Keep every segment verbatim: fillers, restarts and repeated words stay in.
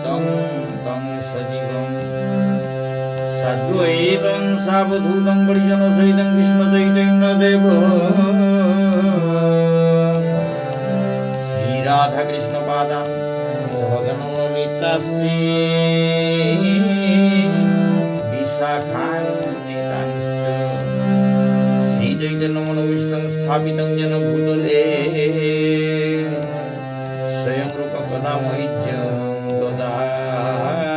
তং তং সজীবং সাদ্বৈতং সাবধূতং পরিজনসহিতং কৃষ্ণচৈতন্যদেব শ্রীরাধাকৃষ্ণপাদান সহগণ ললিতা শ্রী বিশাখাং নিতাংশ্চ শ্রীচৈতন্য মনোভীষ্টং স্থাপিতং যেন ভূতলে স্বয়ং রূপং কদা মহ্যং দদাতি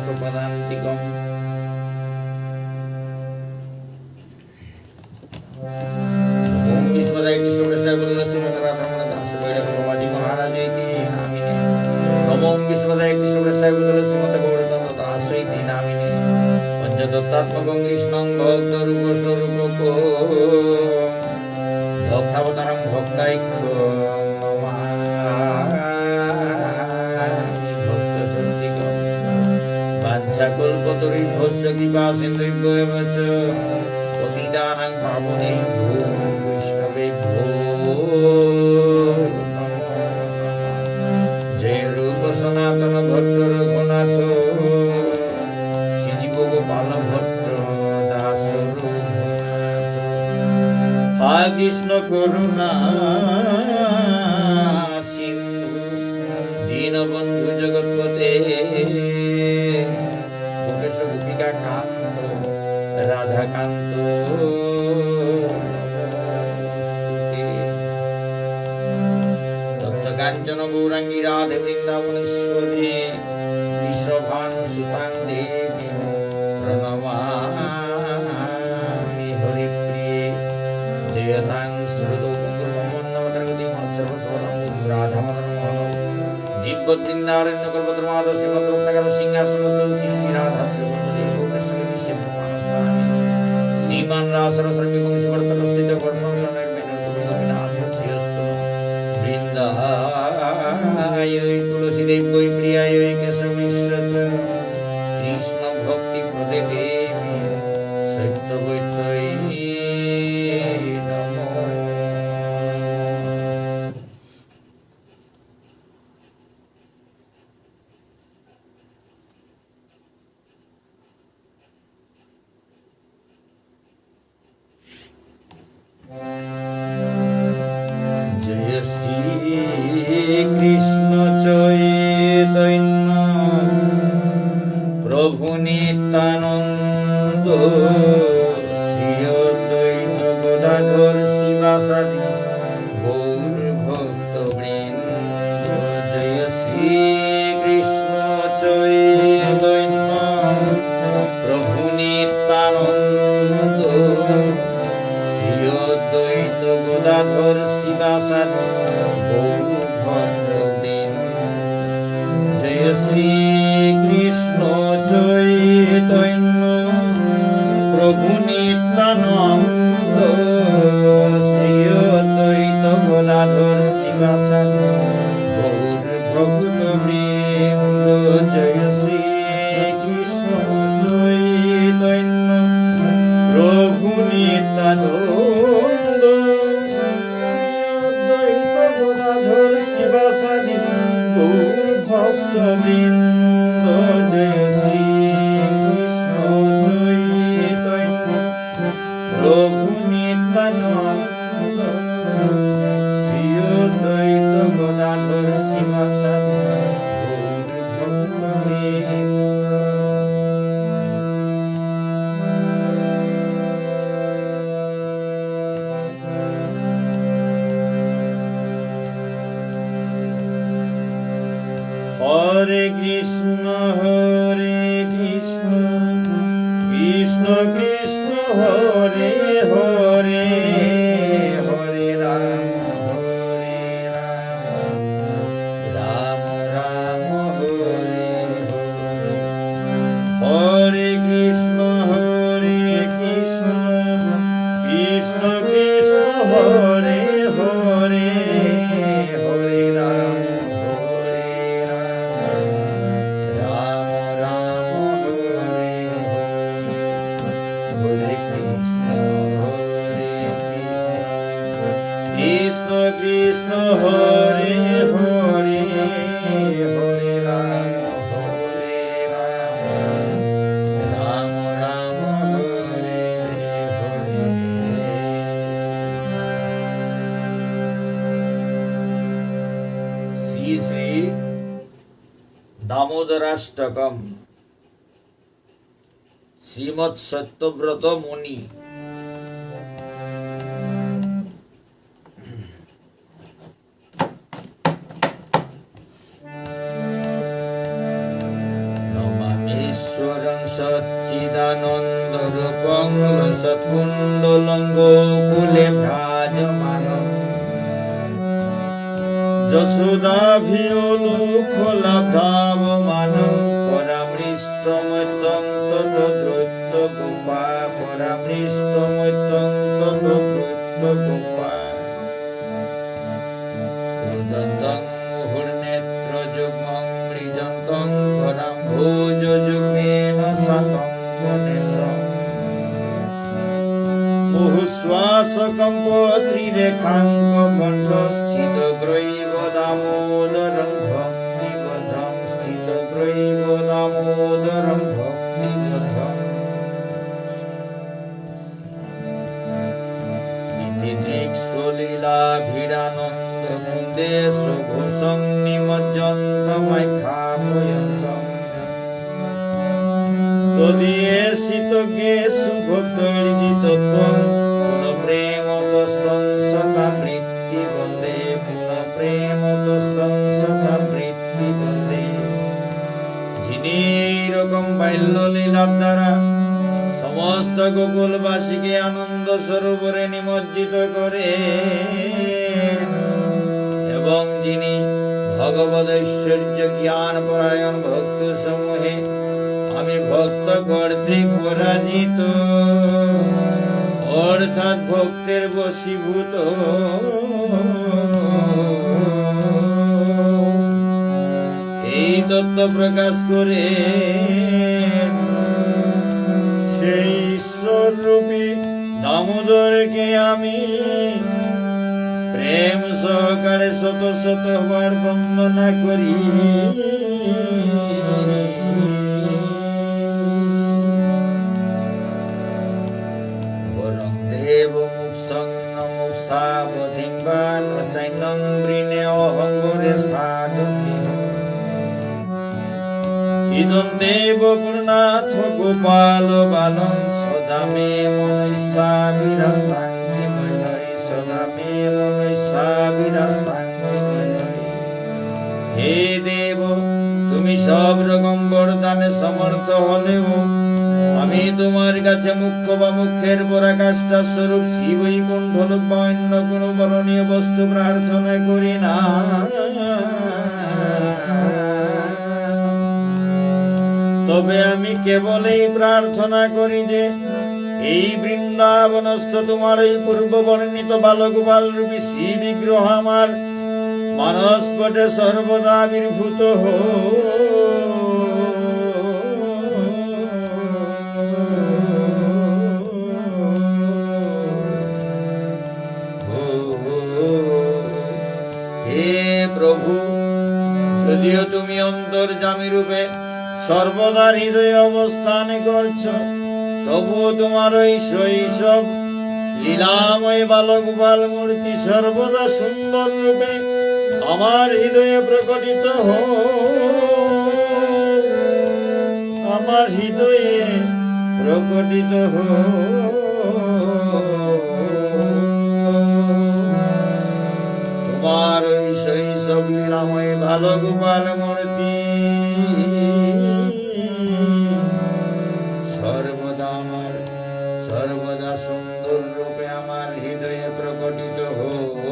স্বপদান্তিকম। ওম বিষ্ণুপাদায় কৃষ্ণপ্রেষ্ঠায় ভূতলে শ্রীমতে রাধারমণ দাস বৈরাগ্য বাবাজি মহারাজ ইতি নামিনে। নমো ওম বিষ্ণুপাদায় কৃষ্ণপ্রেষ্ঠায় ভূতলে শ্রীমতে গৌরচন্দ্র দাস ইতি নামিনে। পঞ্চতত্ত্বাত্মকং কৃষ্ণং ভক্তরূপস্বরূপকম। ভক্তাবতারং ভক্তাখ্যং নমামি ভক্তশক্তিকম। বাঞ্ছাকল্পতরুভ্যশ্চ কৃপাসিন্ধুভ্য এব চ। পতিতানাং পাবনেভ্যো বৈষ্ণবেভ্যো নমো নমঃ। জয় রূপ সনাতন ভট্ট রঘুনাথ, শ্রীজীব গোপাল ভট্ট দাস রঘুনাথ। হা কৃষ্ণ করুণা সিন্ধু দীনবন্ধু জগৎপতে। গোপেশ গোপিকা কান্ত রাধাকান্ত নমোস্তুতে। তপ্ত কাঞ্চন গৌরাঙ্গী রাধে বৃন্দাবনেশ্বরী বৃষভানুসুতাং দেবী প্রণমামি হরিপ্রিয়ে। জয়তাং সুরতৌ পঙ্গোর্মম মন্দমতের্গতী মৎসর্বস্বপদাম্ভোজৌ রাধামদনমোহনৌ। দিব্যবৃন্দারণ্যকল্পদ্রুমাধঃ শ্রীমদ্রত্নাগারসিংহাসনস্থৌ শ্রী শ্রী রাধা শ্রীবল্লভদেবৌ প্রেষ্ঠালীভিঃ সেব্যমানৌ স্মরামি। শ্রীমান্ রাসরসারম্ভী বংশীবটতটস্থিতঃ কর্ষন্বেণুস্বনৈর্গোপীর্গোপীনাথঃ শ্রিয়েস্তু নঃ। বৃন্দায়ৈ তুলসীদেব্যৈ প্রিয়ায়ৈ কেশবেশ্ব চ। কৃষ্ণভক্তিপ্রদে দেবী সত্যবত্যৈ নমো নমঃ। জয় শ্রী কৃষ্ণ চৈতন্য প্রভু নিত্যানন্দ শ্রী অদ্বৈত গদাধর শ্রীবাসাদি গৌর ভক্তবৃন্দ। জয় শ্রী কৃষ্ণ চৈতন্য প্রভু নিত্যানন্দ শ্রী অদ্বৈত গদাধর শ্রীবাসাদি গৌর ভক্তবৃন্দ। জয় শ্রী কৃষ্ণ চৈতন্য প্রভু নিত্যানন্দ শ্রী অদ্বৈত গদাধর শ্রীবাসাদি গৌর ভক্তবৃন্দ। জয় শ্রী কৃষ্ণ চৈতন্য প্রভু নিত্যানন্দ শ্রী অদ্বৈত গদাধর শ্রীবাসাদি গৌর ভক্তবৃন্দ। জয় শ্রী কৃষ্ণ চৈতন্য প্রভু নিত্যানন্দ শ্রী অদ্বৈত গদাধর শ্রীবাসাদি গৌর ভক্তবৃন্দ। হরে কৃষ্ণ, হরে কৃষ্ণ, কৃষ্ণ কৃষ্ণ, হরে হরে, হরে রাম, হরে রাম, রাম রাম, হরে হরে। হরে কৃষ্ণ, হরে কৃষ্ণ, কৃষ্ণ কৃষ্ণ, হরে হরে, হরে রাম, হরে রাম, রাম দামোদরাষ্টকম। শ্রীমৎ সত্যব্রত মুনি। নমামীশ্বরং সচ্চিদানন্দরূপং লসৎকুণ্ডলং গোকুলে ভ্রাজমানম। যশোদাভিরনুকূলভ্রাজমানং পরামৃষ্টমত্যং ততদ্রৈত্যগোপা, পরামৃষ্টমত্যং ততদ্রৈত্যগোপা। রুদন্তং মুহুর্নেত্রযুগ্মং মৃজন্তং করাম্ভোজযুগ্মেন সাতং পনেত্রম। মুহুশ্বাসকম্পত্রিরেখাঙ্ককণ্ঠস্থিতগ্রৈব দামোদরং ভক্তিবদ্ধং, স্থিতগ্রৈব দামোদরং ভক্তিবদ্ধং। ইতি দৃক্স্বলীলাভিরানন্দকুন্দেষু ঘোষং নিমজ্জন্তমাখ্যাপয়ন্তম। তদীয়েষিতজ্ঞেষু ভক্তৈর্জিতত্বং পুনঃপ্রেমতস্তং সতামৃত্যু বন্দে, পুনঃপ্রেমতস্তং সতামৃত্যু বন্দে। যিনি এইরকম বাল্যলীলার দ্বারা সমস্ত গোকুলবাসীকে আনন্দ সরোবরে নিমজ্জিত করে এবং যিনি ভগবদ ঐশ্বর্য জ্ঞান পরায়ণ ভক্ত সমূহে আমি ভক্ত কর্তৃক পরাজিত অর্থাৎ ভক্তের বশীভূত এই তত্ত্ব প্রকাশ করে সেই ঈশ্বররূপী দামোদরকে আমি প্রেম সহকারে শত শতবার বন্দনা করি। বরং দেব মোক্ষং ন মোক্ষাবধিং বা ন চান্যং বৃণেঽহং বরেশাদপি। ইদং তে বপুর্নাথ গোপাল বালং সদা মে মনস্যাবিরাস্তাং কিমন্যৈ, সদা মে মনস্যাবিরাস্তাং কিমন্যৈ। হে দেব, তুমি সব রকম বরদানে সমর্থ হলেও আমি তোমার কাছে মোক্ষ বা মোক্ষের পরাকাষ্ঠা স্বরূপ শ্রী বৈকুণ্ঠ লোক বা অন্য কোনো বরণীয় বস্তু প্রার্থনা করি না। তবে আমি কেবল এই প্রার্থনা করি যে এই বৃন্দাবনস্থ তোমার এই পূর্ব বর্ণিত বালগোপাল রূপী শ্রী বিগ্রহ আমার মানসপটে সর্বদা আবির্ভূত হোক। হে প্রভু, যদিও তুমি অন্তর্যামী রূপে সর্বদা হৃদয়ে অবস্থান করছ, তবুও তোমার ওই শৈশব লীলাময় বালগোপাল মূর্তি সর্বদা সুন্দর রূপে আমার হৃদয়ে প্রকটিত হোক, আমার হৃদয়ে প্রকটিত হোক। তোমার ওই শৈশব লীলাময় বালগোপাল মূর্তি সর্বদা আমার, সর্বদা সুন্দর রূপে আমার হৃদয়ে প্রকটিত হোক।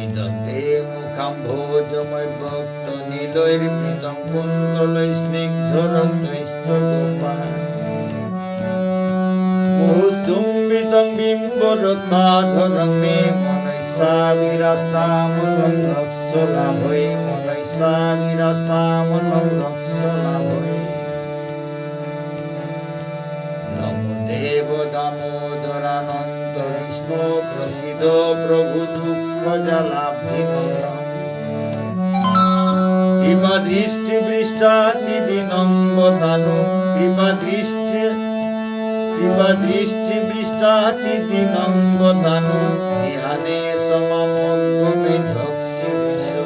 ইদং তে মুখাম্ভোজমব্যক্তনিলয়র্পিতং কুন্তলস্নিগ্ধরক্তৈ গোপা। মুহুশ্চুম্বিতং বিম্বরত্নাধরং মে মনস্যাবিরাস্তামলং লক্ষ্যলাভৈ, মনস্যাবিরাস্তামলং লক্ষ্যলাভৈ। নমো দেব দামোদরানন্দ বিষ্ণো প্রসীদ প্রভু দুঃখজালাব্ধিমগ্নম। কৃপাদৃষ্টিবৃষ্টাতিদিনং বদানু, কৃপাদৃষ্টি, কৃপাদৃষ্টিবৃষ্টাতিদিনং বদানু, গৃহাণেশ মামোগ্গমিদ্ধস্বীদৃশো।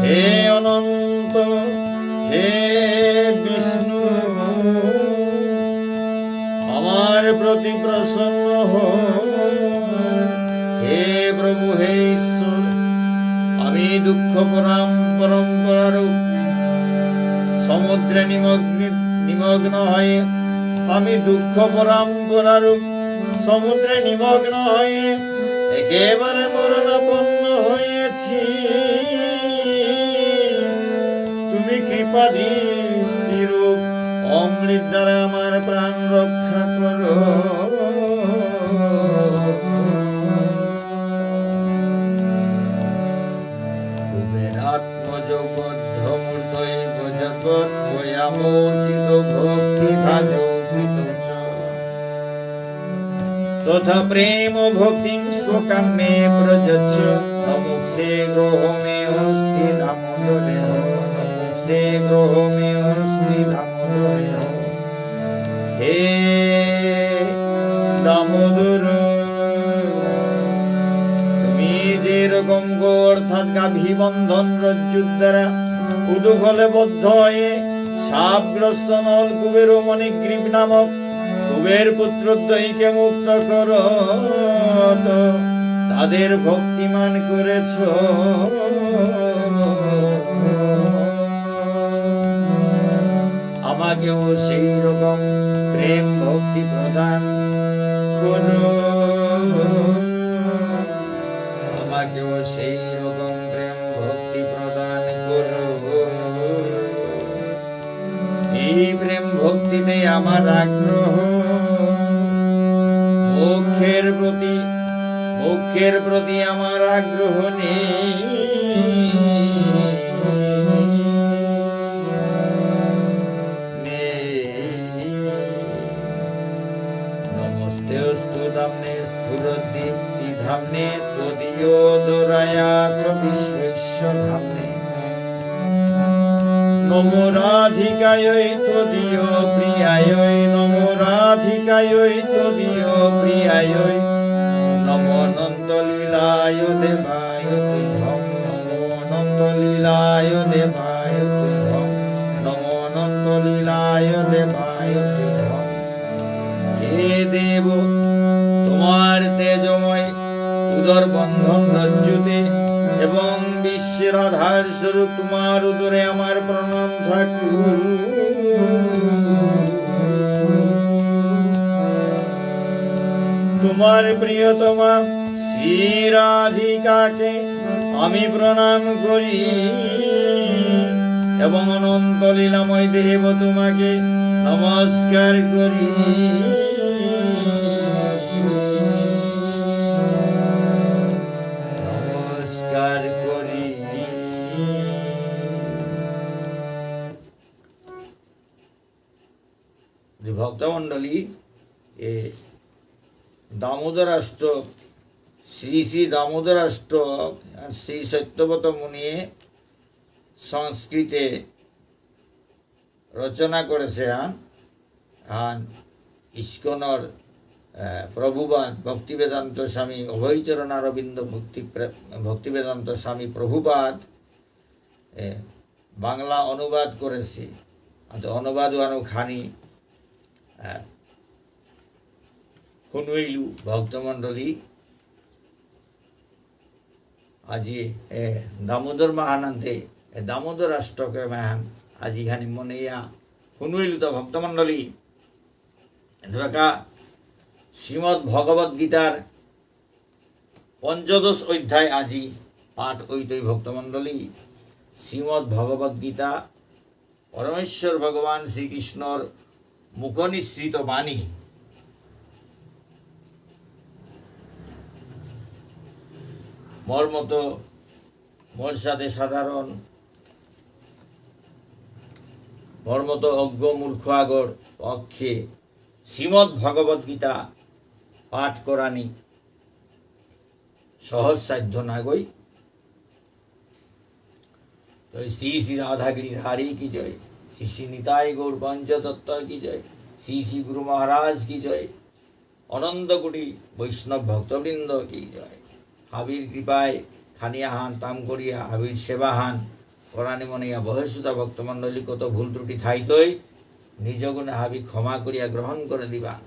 হে অনন্ত, হে বিষ্ণু, আমার প্রতি প্রসন্ন হও। হে প্রভু, হে ঈশ্বর, আমি দুঃখ পরাম-, পরম্পরারূপ সমুদ্রে নিমগ্নি-, নিমগ্ন হয়ে, আমি দুঃখ পরম্পরারূপ সমুদ্রে নিমগ্ন হয়ে একেবারে মরণাপন্ন হয়েছি। তুমি কৃপা দৃষ্টিরূপ অমৃত দ্বারা আমার প্রাণ রক্ষা করো। কুবেরাত্মজ বদ্ধমূর্তৈব জগৎ বয়ামোচিত ভক্তি ভাজৌ কৃত চ। তথা প্রেম ভক্তিং স্বকাং মে প্রযচ্ছ। ন মোক্ষে গ্রহ মে অস্তি দামোদরে হ। ন মোক্ষে গ্রহ মে অস্তি দামোদরে হ। হে দামোদর, তুমি যেরকম গো অর্থাৎ গাভী বন্ধন রজ্জুর দ্বারা উদুখলে বদ্ধ হয়ে শাপগ্রস্ত নলকুবের ও মণিগ্রীব নামক কুবের পুত্রদ্বয়কে মুক্ত করত, তাদের ভক্তিমান করেছ। আমাকেও সেই রকম প্রেম ভক্তি প্রদান করো। আমাকেও সেই রকম প্রেম ভক্তি প্রদান করো। এই প্রেম ভক্তিতে আমার আগ্রহ, মোক্ষের প্রতি, মোক্ষের প্রতি আমার আগ্রহ নেই। নেই। নমস্তেऽস্তু দাম্নে স্ফুরদ্দীপ্তিধাম্নে ত্বদীয়োদরায়াথ বিশ্বস্য ধাম্নে। নমো রাধিকাयै ত্বদীয় প্রিয়াयै, নমো রাধিকাयै ত্বদীয় প্রিয়াयै। নমো অনন্ত লীলায় দেবায় তুভ্যং, নমো অনন্ত লীলায় দেবায় তুভ্যং, নমো অনন্ত লীলায় দেবায় তুভ্যং। হে দেব, তোমার তেজময় উদর বন্ধন রজ্জুতে এবং বিশ্বের আধার স্বরূপ তোমার উদরে আমার প্রণাম থাকুক। তোমার প্রিয়তমা শ্রী রাধিকাকে আমি প্রণাম করি এবং অনন্ত লীলাময় দেব তোমাকে নমস্কার করি। নমস্কার করি। যে ভক্তমণ্ডলী, এ দামোদর অষ্টক, শ্রী শ্রী দামোদর অষ্টক, শ্রী সত্যব্রত মুনিয়ে সংস্কৃতে রচনা করেছে, আন, আন ইস্কনর, আহ, প্রভুপাদ ভক্তিবেদান্ত স্বামী অভয়চরণ অরবিন্দ ভক্তি প্রে-, ভক্তিবেদান্ত স্বামী প্রভুপাদ, এ, বাংলা অনুবাদ করেছি। আর তো অনুবাদ আনো খানি, আহ, হুনুইলু ভক্তমণ্ডলী। আজি, এ, দামোদর মাহানান্তে, এ, দামোদর অষ্টকে মাহান, আজি খানি মনেয়া হুনুইলু তো ভক্তমণ্ডলী। এবাকা শ্রীমদ্ ভগবত গীতার পঞ্চদশ অধ্যায় আজি পাঠ অইতই ভক্তমণ্ডলী। শ্রীমদ্ ভগবত গীতা পরমেশ্বর ভগবান শ্রীকৃষ্ণর মুখনিঃসৃত বাণী। মোর মতো, মোর সাথে সাধারণ, মোর মতো অজ্ঞ মূর্খ আগর পক্ষে শ্রীমদ্ ভগবত গীতা পাঠ করানি সহজসাধ্য নাগই। তো শ্রী শ্রী রাধা গিরিধারী কি জয়, শ্রী শ্রী নিতাই গৌর পঞ্চতত্ত্ব কি জয়, শ্রী শ্রী গুরু মহারাজ কি জয়, অনন্ত কোটি বৈষ্ণব ভক্তবৃন্দ কি জয়। হাবির কৃপায় খানি আহান তাম করিয়া হাবির সেবাহান পরানি মনে ইয়া বহেসুতা ভক্তমণ্ডলী কত ভুল ত্রুটি থাইতই, নিজ গুণে হাবি ক্ষমা করিয়া গ্রহণ করে দিবা।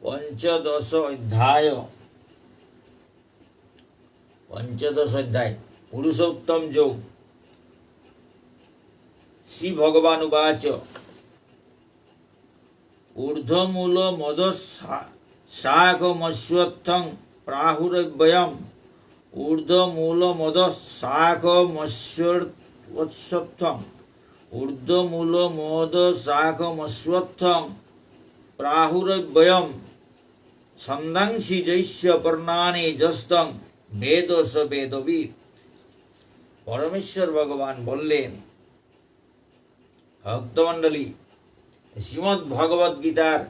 পঞ্চদশ অধ্যায়, পঞ্চদশ অধ্যায়, পুরুষোত্তম যোগ। শ্রী ভগবান উবাচ, ঊর্ধ্বমূলমধঃশা-, শাখমশ্বত্থং প্রাহুরব্যয়ম। ঊর্ধ্বমূলমধঃশাখমশ্বত্থং। ঊর্ধ্বমূলমধঃশাখমশ্বত্থং প্রাহুরব্যয়ম। ছন্দাংসি যস্য পর্ণানি যস্তং বেদ স বেদবিৎ। পরমেশ্বর ভগবান বললেন, ভক্তমণ্ডলী, শ্রীমদ্ ভগবত গীতার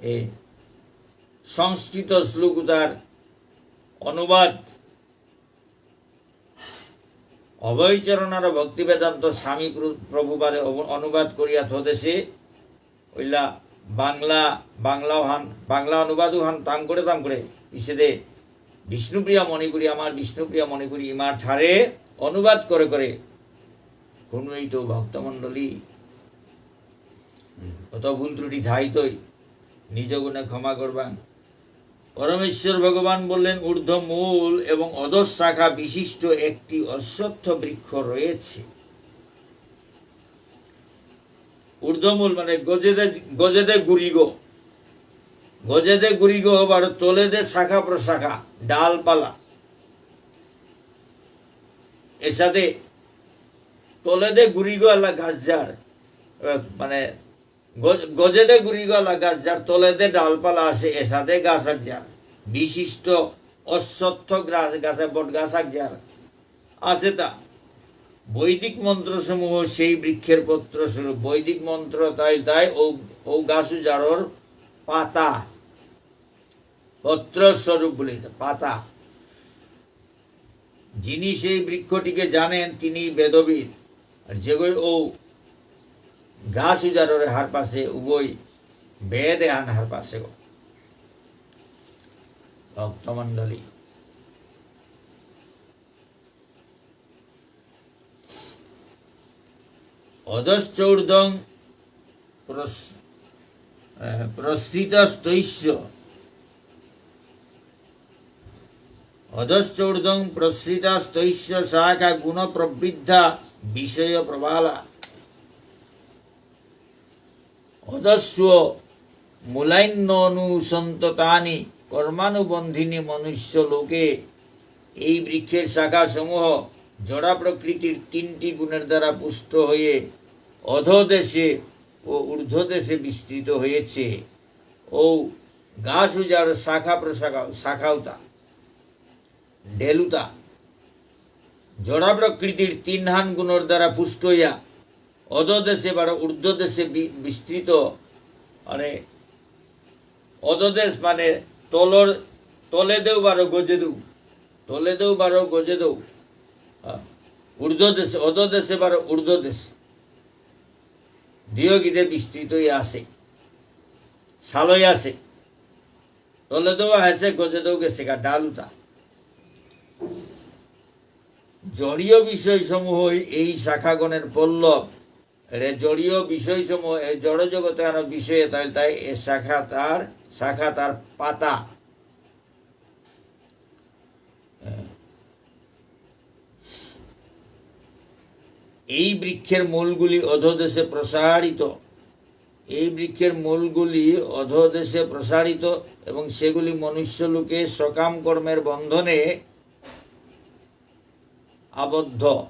এই সংস্কৃত শ্লোকতার অনুবাদ অভয়চরণ আর ভক্তিবেদান্ত স্বামী প্র-, প্রভুপাদে অব-, অনুবাদ করিয়া থদেসে, ওইলা বাংলা, বাংলা হান, বাংলা অনুবাদ হান তাম করে তাম করে, পিছেদে বিষ্ণুপ্রিয়া মণিপুরী, আমার বিষ্ণুপ্রিয়া মণিপুরী ইমার ঠারে অনুবাদ করে করে, কোনো এই তো ভক্তমণ্ডলী, কত ভুল ত্রুটি থাইতই, নিজ গুণে ক্ষমা করবাং। পরমেশ্বর ভগবান বললেন, ঊর্ধ্ব মূল এবং অধঃ শাখা বিশিষ্ট একটি অশ্বত্থ বৃক্ষ রয়েছে। ঊর্ধ্বমূল মানে গজেদে, গজেদে গুড়িগো। গজেদে গুড়িগো আবার তলেদে শাখা প্রশাখা, ডালপালা। এসাদে তলেদে গুড়িগো আলা গাছ যার, আহ, মানে গজ-, গজেদে গুড়িগো আলা গাছ যার, তলেদে ডালপালা আছে, এসাদে গাছ আক যার। বিশিষ্ট অশ্বত্থ গ্রাস-, গাছে বট গাছ আক যার। আছে তা। বৈদিক মন্ত্রসমূহ সেই বৃক্ষের পত্র স্বরূপ। বৈদিক মন্ত্র তাই, তাই ও, ও গাছ উজাড়র পাতা। পত্র স্বরূপ বলে এটা, পাতা। যিনি সেই বৃক্ষটিকে জানেন, তিনি বেদবিদ। আর যেগই ও গাছ উজাড়রে হারপাসে, উগই বেদ এহান হারপাসে গো। ভক্তমণ্ডলী। অধশ্চোর্ধ্বং প্রস-, আহ, প্রসৃতাস্তৈষ্য। অধশ্চোর্ধ্বং প্রসৃতাস্তৈষ্য শাখা গুণপ্রবৃদ্ধা বিষয়প্রবালা। অধস্ব মূলান্যনুসন্ততানি কর্মানুবন্ধিনী মনুষ্য লোকে। এই বৃক্ষের শাখাসমূহ জড়া প্রকৃতির তিনটি গুণের দ্বারা পুষ্ট হয়ে অধোদেশে ও ঊর্ধ্বদেশে বিস্তৃত হয়েছে। ও গাছ উজাড় শাখা প্রশাখা, শাখাউতা, ডেলুতা। জড়া প্রকৃতির তিনহান গুণর দ্বারা পুষ্ট হইয়া অধোদেশে বারো ঊর্ধ্বদেশে বি-, বিস্তৃত, মানে অধোদেশ মানে তলর, তলেদেও বারো গজেদেও, তলেদেও বারো গজেদেও, আ, ঊর্ধ্বদেশে, অধোদেশে বারো ঊর্ধ্বদেশ। দিয়গিদে বিস্তৃত হইয়া আছে, সালই আছে। তলেদেও আহেসে, গজেদেও গেসেগা, ডালুতা। জড়ীয় বিষয়সমূহই এই শাখাগণের পল্লব। এরে জড়ীয় বিষয়সমূহ, এই জড় জগতে আরো বিষয়ে তাই, তাই এ শাখা তার, শাখা তার পাতা। এই বৃক্ষের মূলগুলি অধোদেশে প্রসারিত, এই বৃক্ষের মূলগুলি অধোদেশে প্রসারিত এবং সেগুলি মনুষ্য লোকে সকাম কর্মের বন্ধনে আবদ্ধ,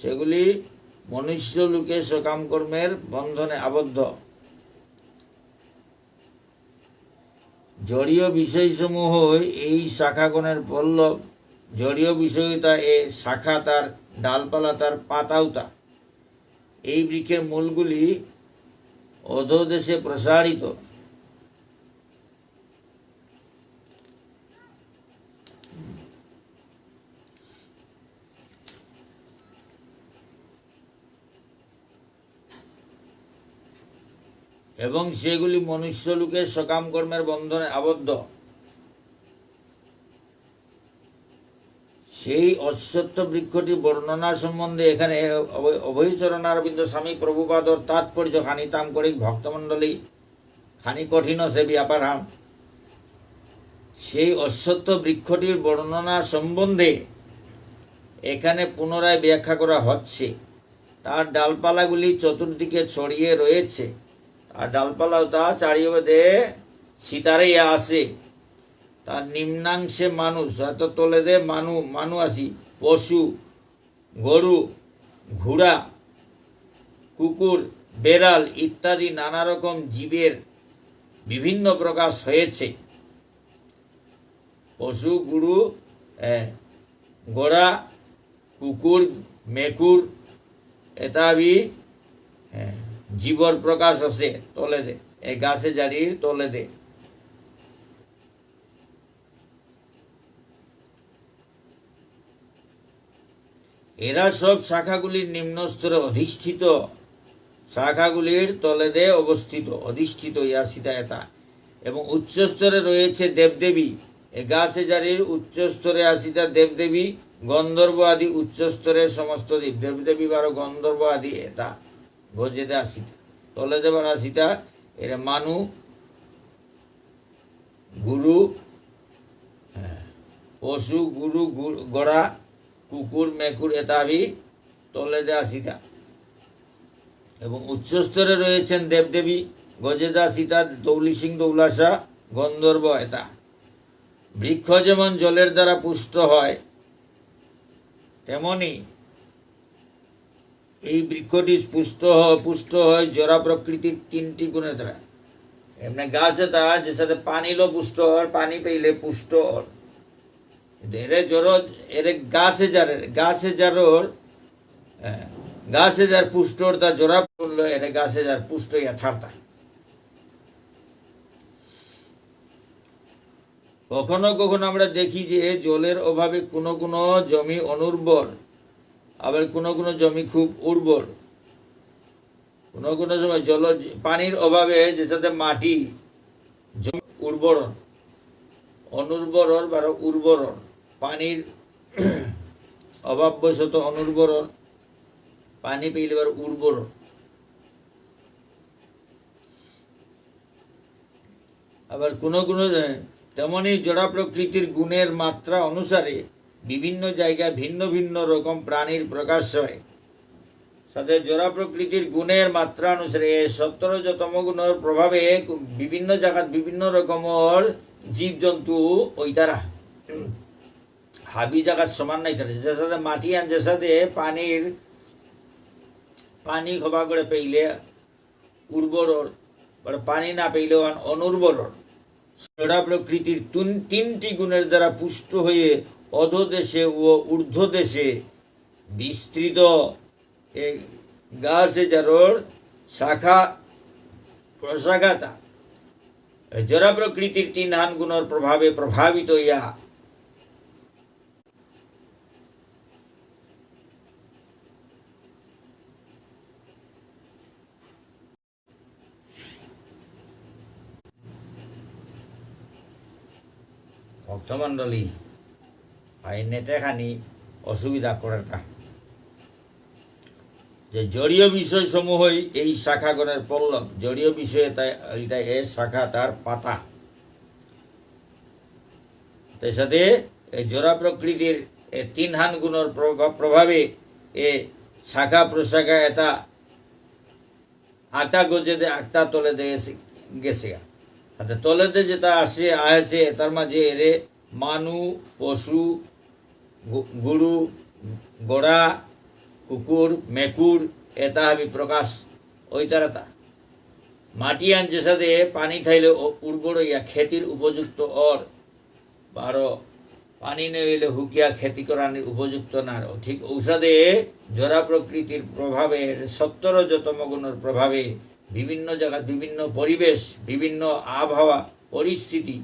সেগুলি মনুষ্য লোকে সকাম কর্মের বন্ধনে আবদ্ধ। জড়ীয় বিষয়সমূহ এই শাখাগণের পল্লব, জড়ীয় বিষয়তা এ শাখা তার, ডালপালা তার, পাতাউতা। এই বৃক্ষের মূলগুলি অধোদেশে প্রসারিত। এবং সেগুলি মনুষ্যলোকে সকাম কর্মের বন্ধনে আবদ্ধ। সেই অশ্বত্থ বৃক্ষটির বর্ণনা সম্বন্ধে এখানে অভয়-, অভয়চরণারবিন্দ স্বামী প্রভুপাদর তাৎপর্য খানি তাম করি ভক্তমণ্ডলী, খানি কঠিন আছে ব্যাপারহান। সেই অশ্বত্থ বৃক্ষটির বর্ণনা সম্বন্ধে এখানে পুনরায় ব্যাখ্যা করা হচ্ছে। তার ডালপালাগুলি চতুর্দিকে ছড়িয়ে রয়েছে। তার ডালপালা তা চারিওবেদে ছিটারিয়া আছে। তার নিম্নাংশে মানুষ, অর্থাৎ তলেদে মানু, মানু আসি, পশু, গরু, ঘোড়া, কুকুর, বেড়াল ইত্যাদি নানা রকম জীবের বিভিন্ন প্রকাশ হয়েছে। পশু, গরু, এ, ঘোড়া, কুকুর, মেকুর, এতা বি, এ, জীবর প্রকাশ আছে তলেদে, এ গাছ এজারির তলেদে। এরা সব শাখাগুলির নিম্ন স্তরে অধিষ্ঠিত, শাখাগুলির তলেদে অবস্থিত, অধিষ্ঠিত ইয়া সিতা এতা। এবং উচ্চ স্তরে রয়েছে দেবদেবী। এ গাছ এজারির উচ্চ স্তরে আসিতা দেবদেবী, গন্ধর্ব আদি উচ্চ স্তরের সমস্ত দেব-, দেবদেবী বারো গন্ধর্ব আদি এতা গজেদে আসিতা। তলেদে বারো আসিতা এরে মানু, গরু, হ্যাঁ, পশু, গরু, গু-, ঘোড়া, কুকুর, মেকুর এতা বি তলেদে আসিতা। এবং উচ্চ স্তরে রয়েছেন দেবদেবী, গজেদে আসিতা, দৌলি সিং দৌলাসা, গন্ধর্ব এতা। বৃক্ষ যেমন জলের দ্বারা পুষ্ট হয়, তেমনি এই বৃক্ষটি পুষ্ট হ-, পুষ্ট হয় জড়া প্রকৃতির তিনটি গুণের দ্বারা। এমনি গাছ এতা যেসাদে পানিলো পুষ্ট অর, পানি পেইলে পুষ্ট অর। কিন্তু এরে জড়, এরে গাছ এজার, গাছ এজারর, এ, গাছ এজার পুষ্ট অর তা জড়া করলো, এরে গাছ এজার পুষ্ট ইয়া থারতা। কখনো কখনো আমরা দেখি যে জলের অভাবে কোনো কোনো জমি অনুর্বর, আবার কোনো কোনো জমি খুব উর্বর। কোনো কোনো সময় জল, পানির অভাবে যেসাদে মাটি, জমি উর্বর, অনুর্বর বারো উর্বর, পানির অভাববশত অনুর্বর, পানি পেইলে বারো উর্বর। আবার কোনো কোনো, এ, তেমনি জড়া প্রকৃতির গুণের মাত্রা অনুসারে বিভিন্ন জায়গায় ভিন্ন ভিন্ন রকম প্রাণীর প্রকাশ হয়। সাথে জড়া প্রকৃতির গুণের মাত্রা অনুসারে এ সত্ত্ব রজ তম গুণর প্রভাবে বিভিন্ন জায়গাত বিভিন্ন রকমর জীবজন্তু ওইতারা। হাবি জায়গাত সমান নাই তারা। যেসাদে মাটি আন যেসাদে পানির, পানি হবা করে পেইলে উর্বরর, বারো পানি না পেইলে অহান অনুর্বরর। জড়া প্রকৃতির তুন-, তিনটি গুণের দ্বারা পুষ্ট হয়ে অধোদেশে ও ঊর্ধ্বদেশে বিস্তৃত এ গাছ এজারর শাখা প্রশাখাতা। এ জড়া প্রকৃতির তিনহান গুণর প্রভাবে প্রভাবিত ইয়া ভক্তমণ্ডলী, আই নেটে খানি অসুবিধা করের তা। যে জড়ীয় বিষয় সমূহই এই শাখাগণের পল্লব, জড়ীয় বিষয় তাই, এটা এ শাখা তার পাতা। তাই সাথে এই জড়া প্রকৃতির এ তিনহান গুণর প্রভাব, প্রভাবে এ শাখা প্রশাখা এটা আটা গজেদে আটা তলেদে এসে গেছে। আচ্ছা, তলেদে যেটা আসে, আহেসে, তার মাঝে এরে মানু, পশু, গু-, গরু, ঘোড়া, কুকুর, মেকুর, এটা হাবি প্রকাশ ওইতারাতা। মাটি আন যেসাদে পানি থাইলে উ-, উর্বর ইয়া খেতির উপযুক্ত অর, বারো পানি নেই হইলে হুকিয়া খেতি করানির উপযুক্ত না। ঠিক ঔসাদে জড়া প্রকৃতির প্রভাবে, সত্ত্ব রজ তম গুণর প্রভাবে বিভিন্ন জায়গা, বিভিন্ন পরিবেশ, বিভিন্ন আবহাওয়া, পরিস্থিতি,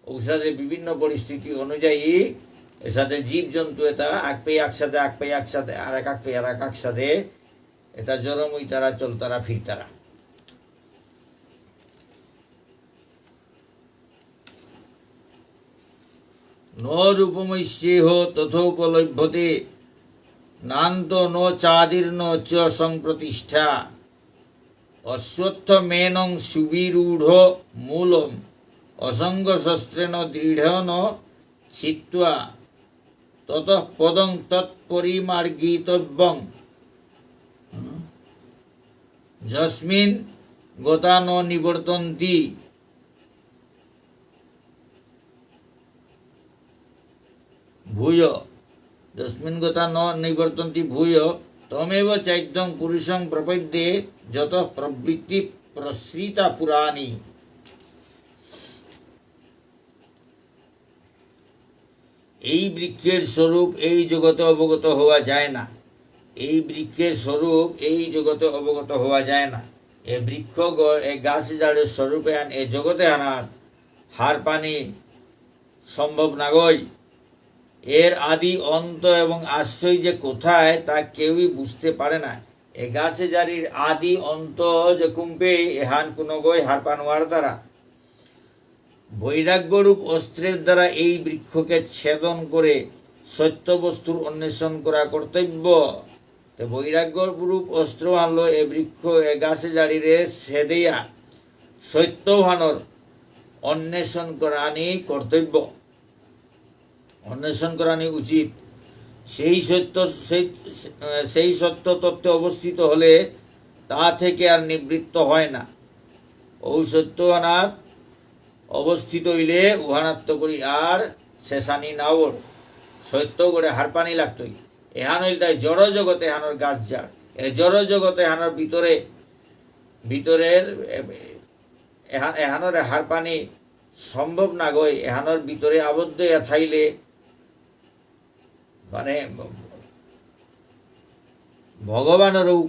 ঔসাদে বিভিন্ন পরিস্থিতি অনুযায়ী এসাদে জীবজন্তু এটা আকপে আকসাদে, আকপে আকসাদে, আর এক আকপে আর এক আকসাদে, এটা জরম হইতারা, চলতারা, ফিরতারা। ন রূপমস্যেহ তথোপলভ্যতে, নান্ত ন চাদির্ণ চ সম্প্রতিষ্ঠা। অশ্বত্থমেনং সুবিরূঢ়মূলম, অসঙ্গশস্ত্রেণ দৃঢ়েন ছিত্ত্বা, ততঃ পদং তৎপরিমার্গিতব্যং। যস্মিং গতা ন নিবর্তন্তি ভূয়, যস্মিং গতা ন নিবর্তন্তি ভূয়, তমেব চাইধ্যং পুরুষং প্রপদ্যে, যতঃ প্রবৃত্তি প্রসৃতা পুরাণী। এই বৃক্ষের স্বরূপ এই জগতে অবগত হওয়া যায় না। এই বৃক্ষের স্বরূপ এই জগতে অবগত হওয়া যায় না। এ বৃক্ষ গ-, এ গাছ জাড়ের স্বরূপ এহান এ জগতে আনাত হারপানি সম্ভব নাগই। এর আদি অন্ত এবং আশ্রয় যে কোথায় তা কেউই বুঝতে পারে না। এ গাছে জারির আদি অন্ত যে কুম্পে এহান কোনো গই হারপান ওয়ারতারা। বৈরাগ্যরূপ অস্ত্রের দ্বারা এই বৃক্ষকে ছেদন করে সত্য বস্তুর অন্বেষণ করা কর্তব্য। তো বৈরাগ্যরূপ অস্ত্র আনলো এ বৃক্ষ, এ গাছে জারিরে ছেদেয়া সত্যহানর অন্বেষণ করানি কর্তব্য, অন্বেষণ করানি উচিত। সেই সত্য, সেই, সেই সত্য তত্ত্বে অবস্থিত হলে তা থেকে আর নিবৃত্ত হয় না। ঔ সত্যহানাত অবস্থিত হইলে উহানাত্ত করি আর শেষানি নাওর। সত্য করে হারপানি লাগতই। এহান হইল তাই জড় জগতে হানোর গাছ জাড়। এ জড় জগতে হানোর ভিতরে, ভিতরের, এ, এহা-, এহানোর হারপানি সম্ভব নাগই। এহানোর ভিতরে আবদ্ধ ইয়া থাইলে মানে ভগবানরও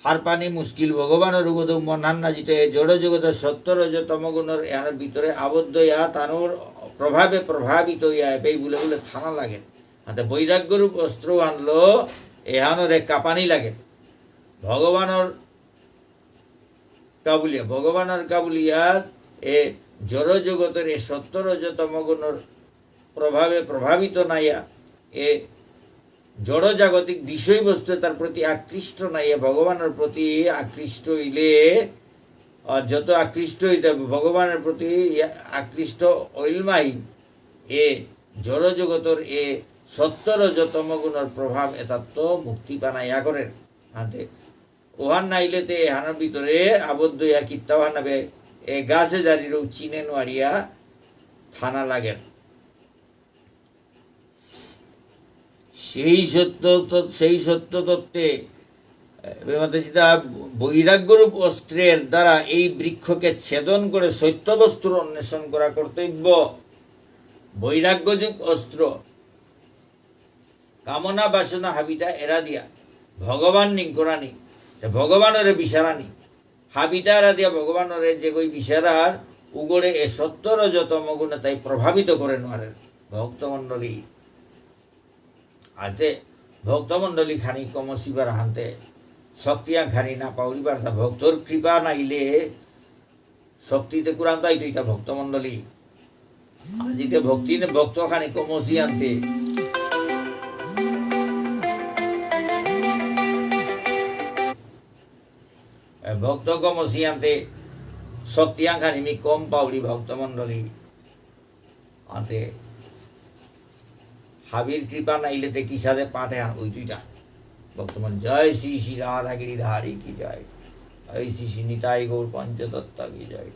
হারপানি মুশকিল, ভগবানরও বোধ মনহান না জিতে। এ জড় জগতের সত্ত্ব রজ তম গুণর এহানোর ভিতরে আবদ্ধ ইয়া তানোর প্রভাবে প্রভাবিত ইয়া এপেই বুলে বুলে থানা লাগে। হাতে বৈরাগ্যরূপ অস্ত্র আনলো, এহানোরে কাপানি লাগে। ভগবানর কাবুলিয়া, ভগবানর কাবুলিয়া, এ জড় জগতের এ সত্ত্ব রজ তম গুণর প্রভাবে প্রভাবিত নাইয়া, এ জড় জাগতিক বিষয়বস্তু তার প্রতি আকৃষ্ট নাইয়া, ভগবানর প্রতি আকৃষ্ট হইলে, আহ, যত আকৃষ্ট হইতে হবে ভগবানর প্রতি ইয়া-, আকৃষ্ট হইল মাই, এ জড় জগতর এ সত্ত্ব রজ তম গুণর প্রভাব এতাত্ত মুক্তি পানা ইয়া করে। হাতে ওহান নাইলে তে এহানর ভিতরে আবদ্ধ ইয়া কিত্তাও হানাবে, এ গাছে জারিরও চিনে নোয়ারিয়া থানা লাগের। সেই সত্য তত-, সেই সত্য তত্ত্বে, এ, মাতাজিতা বৈরাগ্যরূপ অস্ত্রের দ্বারা এই বৃক্ষকে ছেদন করে সত্য বস্তুর অন্বেষণ করা কর্তব্য। বৈরাগ্যযুক্ত অস্ত্র কামনা বাসনা হাবিতা এরা দিয়া ভগবান নিংকরানি, তে ভগবানরে বিচারানি, হাবিতা এরা দিয়া ভগবানরে যে কই বিচারার উগরে এ সত্ত্ব রজ তম গুণে তাই প্রভাবিত করে নোয়ারে ভক্তমণ্ডলী। আতে ভক্তমণ্ডলী খানি কমসিবার হানতে শক্তি আং খানি না পাউরিবার তা ভক্তর কৃপা নাইলে শক্তিতে কুরান্তাই তুইতা ভক্তমণ্ডলী। আজিতে ভক্তি নে ভক্ত খানি কমসি আনতে। এ, ভক্ত কমসি আনতে শক্তি আং খানি মি কম পাউরি ভক্তমণ্ডলী। আনতে হাবির কৃপা নাইলে তে কিসাদে পাঠে আন ওই দুইটা। ভক্তমন জয় শ্রী শ্রী রাধা গিরিধারী কি জয়, জয় শ্রী শ্রী নিতাই গৌর পঞ্চতত্ত্ব কি জয়,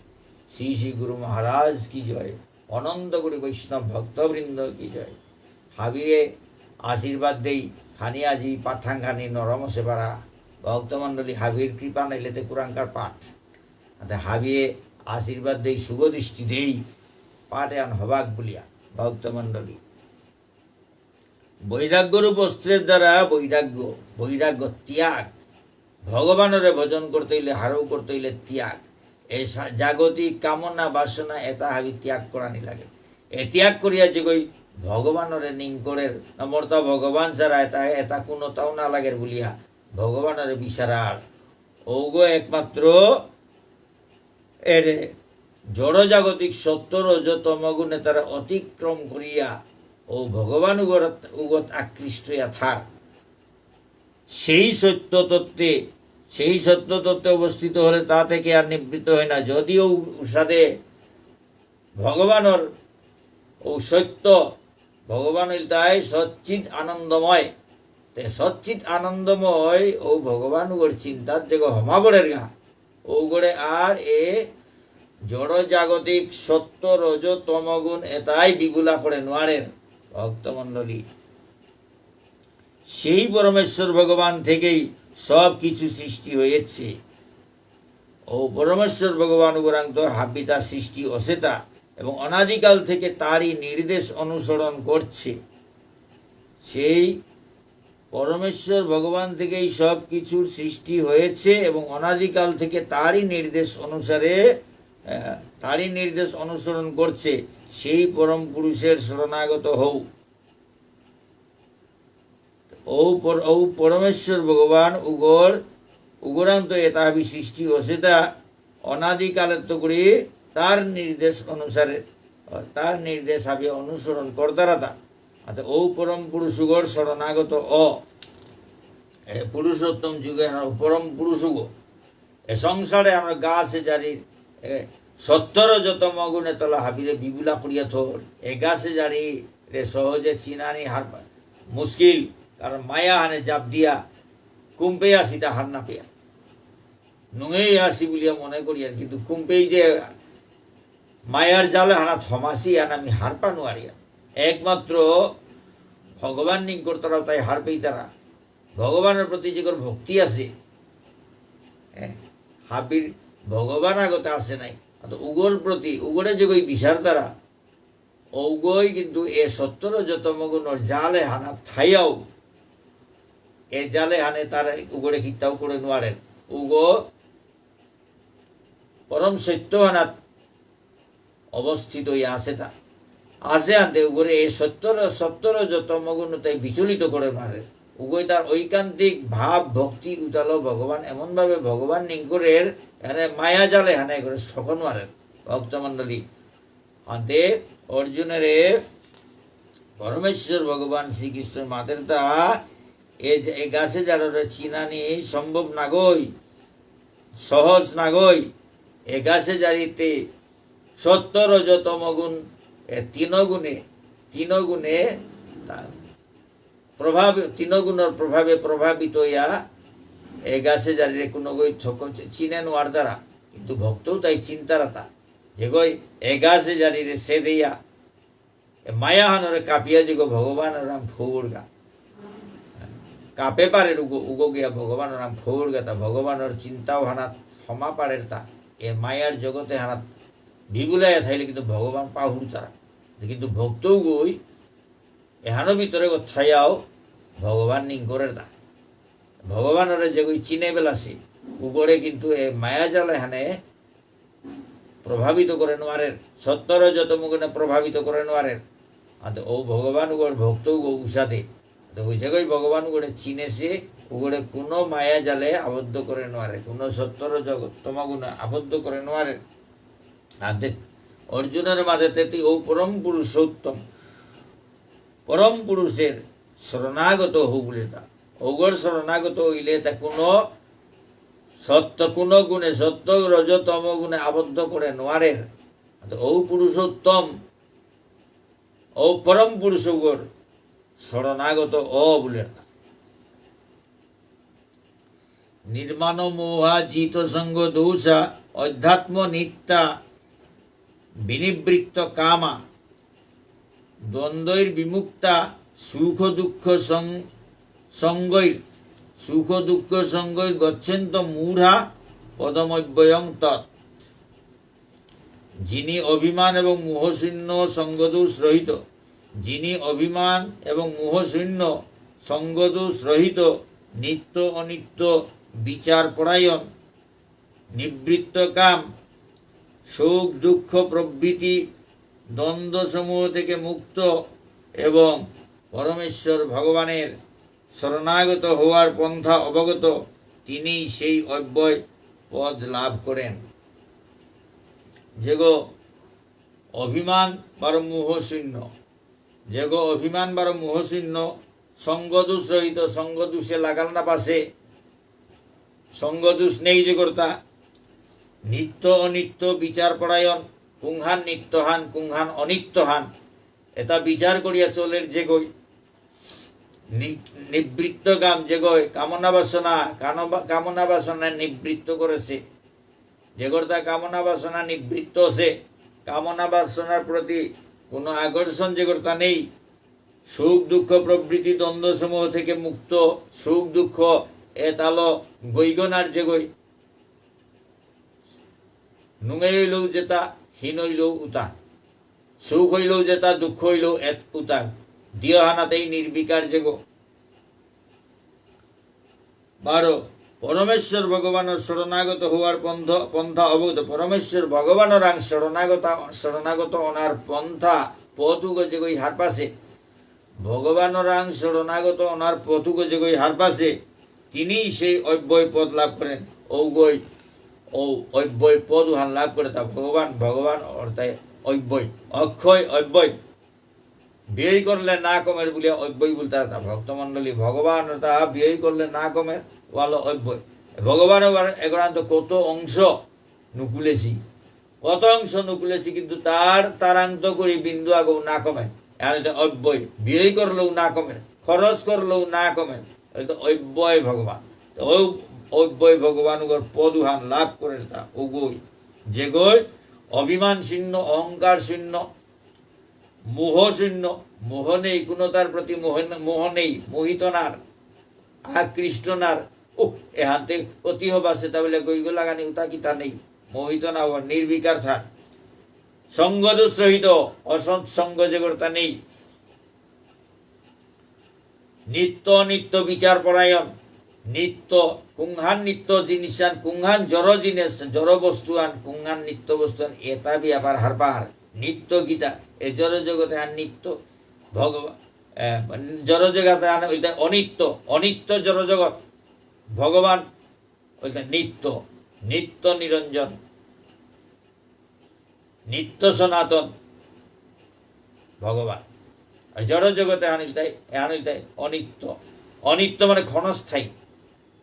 শ্রী শ্রী গুরু মহারাজ কি জয়, অনন্ত কোটি বৈষ্ণব ভক্তবৃন্দ কি জয়। হাবিয়ে আশীর্বাদ দেই, খানি আজি পাঠান খানি নরম সেবারা, ভক্তমণ্ডলী হাবির কৃপা নাইলে তে কুরাঙ্কার পাঠ। আতে হাবিয়ে আশীর্বাদ দেই, শুভ দৃষ্টি দেই, পাঠে আন হবাক বুলিয়া। ভক্তমণ্ডলী। বৈরাগ্য রূপ অস্ত্রের দ্বারা বৈরাগ্য, বৈরাগ্য ত্যাগ। ভগবানরে ভজন করতে হইলে, হারৌ করতে হইলে ত্যাগ। এই সা-, জাগতিক কামনা বাসনা এতা হাবি ত্যাগ করানি লাগে। এ ত্যাগ করিয়া যেগই ভগবানরে নিংকরের, না মোরতা ভগবান ছাড়া এতা, এতা কোনোতাও না লাগের বুলিয়া ভগবানরে বিচারার। ঔগ একমাত্র এরে জড়জাগতিক সত্ত্ব রজ তমগুণে তারা অতিক্রম করিয়া ও ভগবান উগর-, উগত আকৃষ্ট ইয়া থার। সেই সত্য তত্ত্বে, সেই সত্য তত্ত্বে অবস্থিত হলে তা থেকে আর নিবৃত্ত হয় না। যদিও উসাদে ভগবানর ও সত্য, ভগবান ইলতাই সচ্চিৎ আনন্দময়। তে সচ্চিৎ আনন্দময় ও ভগবান উগর চিন্তাত যেগ হমা পড়ের গা, ওগরে আর এ জড় জাগতিক সত্ত্ব রজ তমগুণ এতাই বিবুলা করে নোয়ারের। ভক্তমণ্ডলী, সেই পরমেশ্বর ভগবান থেকেই সব কিছু সৃষ্টি হয়েছে। ও পরমেশ্বর ভগবান উগরাংত হাবিতা সৃষ্টি অসেতা এবং অনাদিকাল থেকে তারই নির্দেশ অনুসরণ করছে। সেই পরমেশ্বর ভগবান থেকেই সব কিছুর সৃষ্টি হয়েছে এবং অনাদিকাল থেকে তারই নির্দেশ অনুসারে, আহ, তারই নির্দেশ অনুসরণ করছে। সেই পরম পুরুষের শরণাগত হও। ঔ পর-, ঔ পরমেশ্বর ভগবান উগর, উগরাংত এতা হাবি সৃষ্টি অসেতা অনাদিকালেত্ত করি তার নির্দেশ অনুসারে, তার নির্দেশ হাবি অনুসরণ করতারাতা। অর্থাৎ ঔ পরম পুরুষ উগর শরণাগত অ। এ পুরুষোত্তম যুগে আর পরম পুরুষ উগ। এ সংসারে আমার গাছে জারি, এ, সত্ত্ব রজ তম গুণে তলা হাবিরে বিবুলা করিয়া থর। এ গাছে জারি রে সহজে চিনানি হার পা-, মুশকিল, কারণ মায়া হানে জাপ দিয়া কুম্পে আসি তা হার না পেয়া। নুঙেই আসি বুলিয়া মনে করিয়ার, কিন্তু কুম্পেই যে মায়ার জালে হানা থমাসি আন আমি হার পা নুয়ারিয়া। একমাত্র ভগবান নিংকরতারা তাই হার পেইতারা। ভগবানর প্রতি যেগর ভক্তি আছে, হ্যাঁ, হাবির ভগবান আগতে আছে নাই। তো উগর প্রতি, উগরে যেগই বিচারতারা, উগই কিন্তু এ সত্ত্ব রজ তম গুণর জালে হানা থাইয়াও, এ জালে হানে তার উগরে কিত্তাও করে নোয়ারে। উগ পরম সত্য হানাত অবস্থিত হইয়া আছে তা। আছে আনতে উগরে এই সত্ত্ব র-, সত্ত্ব রজ তম গুণ তাই বিচলিত করে মারে। উগই তার ঐকান্তিক ভাব ভক্তি উতালো ভগবান এমনভাবে ভগবান নিংকরের, এনে মায়া জালে হানে করে সকন মারের। ভক্তমণ্ডলী, আনতে অর্জুনরে পরমেশ্বর ভগবান শ্রীকৃষ্ণ মাতের তা, এ যে, এ গাছে জাররে চিনানি সম্ভব নাগই, সহজ নাগই। এ গাছে জারিতে সত্ত্ব রজ তম গুণ, এ তিন গুণে, তিন গুণে তা-, প্রভাব, তিন গুণর প্রভাবে প্রভাবিত হইয়া এ গাছে জারিরে কোনো গই থক-, চিনে নোয়ার দ্বারা, কিন্তু ভক্তও তাই চিন্তারাতা। যেগই এ গাছে জারিরে সে দেয়া, এ মায়া হানরে কাপিয়া যেগো ভগবান রাম ফৌরগা। কাপে পারে উগো, উগো গিয়া ভগবান রাম ফৌরগা, তা ভগবানর চিন্তাও হানা ক্ষমা পারের তা। এ মায়ার জগতে হানা বিবুলাইয়া থাইলে কিন্তু ভগবান পাহুরতারা। কিন্তু ভক্ত উগোই এহানো ভিতরে গো থাইয়াও ভগবান নিংকরের তা। ভগবানরে যেগই চিনে বেলাসি, উগরে কিন্তু এ মায়া জালে হানে প্রভাবিত করে নোয়ারের, সত্ত্ব রজ তম গুণে প্রভাবিত করে নোয়ারের। আতে ও ভগবান উগর ভক্ত উগ উসাদে। তো ওই জায়গায় ভগবান উগরে চিনেসে, উগরে কোনো মায়া জালে আবদ্ধ করে নোয়ারে, কোনো সত্ত্ব রজ তম গুণে আবদ্ধ করে নোয়ারে। আতে অর্জুনর মাঝে তেতি ও পরম পুরুষোত্তম, পরম পুরুষের শরণাগত হো বুলে তা। ওগর শরণাগত হইলে তা কোনো সত্ত্ব, কোনো গুণে, সত্ত্ব, রজ, তম গুণে আবদ্ধ করে নোয়ারের। তো ও পুরুষোত্তম, ও পরম পুরুষ ওগর শরণাগত অ বুলে তা। নির্মাণ মোহা জিত সঙ্গ দোষা অধ্যাত্ম নিত্যা বিনিবৃত্ত কামা দ্বন্দ্বৈর বিমুক্তা সুখ দুঃখ সং-, সঙ্গৈর, সুখ দুঃখ সঙ্গৈর গচ্ছেন্ত মূঢ়া পদমব্যয়ং তৎ। যিনি অভিমান এবং মোহশূন্য সঙ্গদোষ রহিত, যিনি অভিমান এবং মোহশূন্য সঙ্গদোষ রহিত, নিত্য অনিত্য বিচার পরায়ণ, নিবৃত্ত কাম, শোক দুঃখ প্রভৃতি দ্বন্দ্বসমূহ থেকে মুক্ত এবং পরমেশ্বর ভগবানের শরণাগত হওয়ার পন্থা অবগত, তিনিই সেই অব্যয় পদ লাভ করেন। যেগো অভিমান বারো মোহশূন্য, যেগো অভিমান বারো মোহশূন্য, সঙ্গদোষ রহিত, সঙ্গদোষে লাগাল না পাসে, সঙ্গদোষ নেই যেগরতা, নিত্য অনিত্য বিচার পরায়ণ, কুংহান নিত্যহান, কুংহান অনিত্যহান, এটা বিচার করিয়া চলের যেগই। নি-, নিবৃত্ত কাম যেগই, কামনা বাসনা, কানবা-, কামনা বাসনা নিবৃত্ত করেসে। যেগরতা কামনা বাসনা নিবৃত্ত আসে, কামনা বাসনার প্রতি কোনো আকর্ষণ যেগরতা নেই, সুখ দুঃখ প্রভৃতি দ্বন্দ্বসমূহ থেকে মুক্ত, সুখ দুঃখ এতালো গইগনার যেগই। নুঙেই হইলেও যেতা, হীন হইলেও উতা। সুখ হইলেও যেতা, দুঃখ হইলেও এত উতা। দিয়হানাতেই নির্বিকার যেগো। বারো, পরমেশ্বর ভগবানর শরণাগত হওয়ার পন্থ-, পন্থা অবগত। পরমেশ্বর ভগবানর আং শরণাগত, শরণাগত অনার পন্থা পথ উগো যেগই হারপাসে। ভগবানর আং শরণাগত অনার পথ উগো যেগই হারপাসে। তিনিই সেই অব্যয় পদ লাভ করেন। ঔগই, ঔ অব্যয় পদ উহান লাভ করে তা ভগবান, ভগবান অর্থাৎ অব্যয়, অক্ষয় অব্যয়। ব্যয় করলে না কমের বুলিয়া অব্যয় বুলতারা তা ভক্তমণ্ডলী। ভগবান তা ব্যয় করলে না কমের, ওয়ালো অব্যয়। ভগবান এবার এগরান্ত কত অংশ নুকুলেসি, কত অংশ নুকুলেসি, কিন্তু তার তারান্ত করি বিন্দু আগো না কমের। এহান হইতে অব্যয়, ব্যয় করলেও না কমের, খরচ করলেও না কমের, হইতে অব্যয় ভগবান। তো ঔ অব্যয় ভগবান উগর পদ উহান লাভ করে তা উগই, যেগই অভিমান শূন্য, অহংকার শূন্য, মোহ শূন্য, মোহ নেই, কোনোতার প্রতি মোহ ন-, মোহ নেই, মোহিত নার, আকৃষ্ট নার। উহ, এহানতে অতি হবা সেটা বলে গইগ লাগানি উতা কিতা নেই, মোহিত না হওয়ার নির্বিকার থাক। সঙ্গদোষ রহিত, অসৎ সঙ্গ যেগরতা নেই। নিত্য অনিত্য বিচার পরায়ণ, নিত্য, কুংহান নিত্য জিনিসান, কুংহান জড় জিনিস, জড় বস্তুহান, কুংহান নিত্য বস্তুহান, এতা ব্যাপার হারপার। নিত্য কিতা, এ জড় জগত এহান নিত্য, ভগবান, এ, জড় জগত এহান হইতে অনিত্য, অনিত্য জড় জগত, ভগবান হইতে নিত্য, নিত্য নিরঞ্জন। নিত্য সনাতন ভগবান। আর জড় জগত এহান ইলতাই, এহান ইলতাই অনিত্য। অনিত্য মানে ক্ষণস্থায়ী।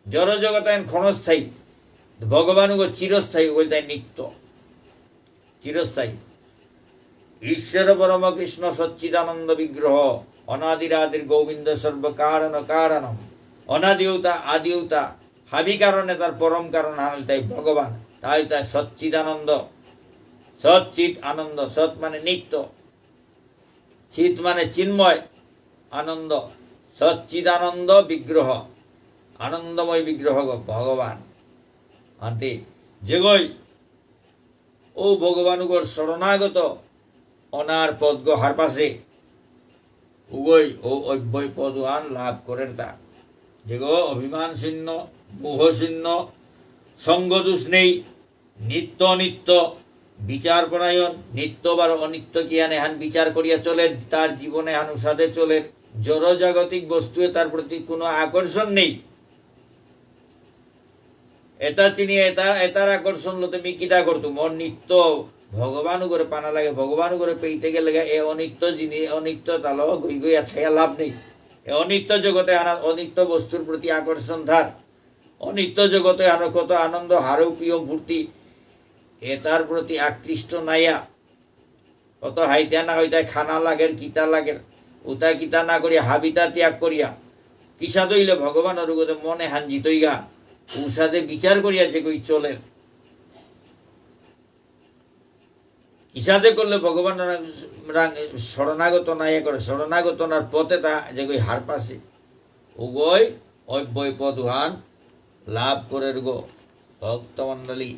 জড় জগত এহান ক্ষণস্থায়ী। ভগবান উগো চিরস্থায়ী, উগো ইলতাই নিত্য। চিরস্থায়ী। ঈশ্বর পরম কৃষ্ণ সচ্চিদানন্দ বিগ্রহ, অনাদিরাদির গোবিন্দ সর্ব কারণ কারণম। অনাদিউতা, আদিউতা, হাবি কারণে তার পরম কারণ হান ইলতাই ভগবান, তাই তাই সচ্চিদানন্দ। সচ্চিত আনন্দ, সৎ মানে নিত্য, চিত মানে চিন্ময়, আনন্দ, সচ্চিদানন্দ বিগ্রহ, আনন্দময় বিগ্রহ গ ভগবান। আনতে যেগই ও ভগবান উগর শরণাগত অনার পদগ হারপাসে, উগই ও অব্যয় পদ উহান লাভ করের তা। যেগো অভিমান শূন্য, মোহ শূন্য, সঙ্গদোষ নেই, নিত্য অনিত্য, বিচার পরায়ণ, নিত্য বারো অনিত্য কিহান এহান বিচার করিয়া চলের, তার জীবন এহান উসাদে চলের, জড় জাগতিক বস্তুয়ে তার প্রতি কোনো আকর্ষণ নেই। এটা চিনি, এটা, এটার আকর্ষণ লতে মি কিতা করতু? মোর নিত্য ভগবান উগরে পানা লাগে, ভগবান উগরে পেইতে গেলে এ অনিত্য জিনিস, অনিত্য তালো গই গই থাইয়া লাভ নেই। এ অনিত্য জগতে আনা, অনিত্য বস্তুর প্রতি আকর্ষণ থার। অনিত্য জগতে আনো কত আনন্দ, হারৌ পিয়ম ফুর্তি, এটার প্রতি আকৃষ্ট নাইয়া। কত হাইতা না হইতা খানা লাগের, কিতা লাগের, উতা কিতা না করিয়া, হাবিতা ত্যাগ করিয়া, কিসাদে ইলে ভগবানর উগতে মনে হাঞ্জিতইগা, উসাদে বিচার করিয়া যেগই চলের। কিসাদে করলে ভগবান রাং, রাং, শরণাগত নাইয়া করে, শরণাগত নার পথে তা যেগই হারপাসে, উগই অব্যয় পদ উহান লাভ করের গো ভক্তমণ্ডলী।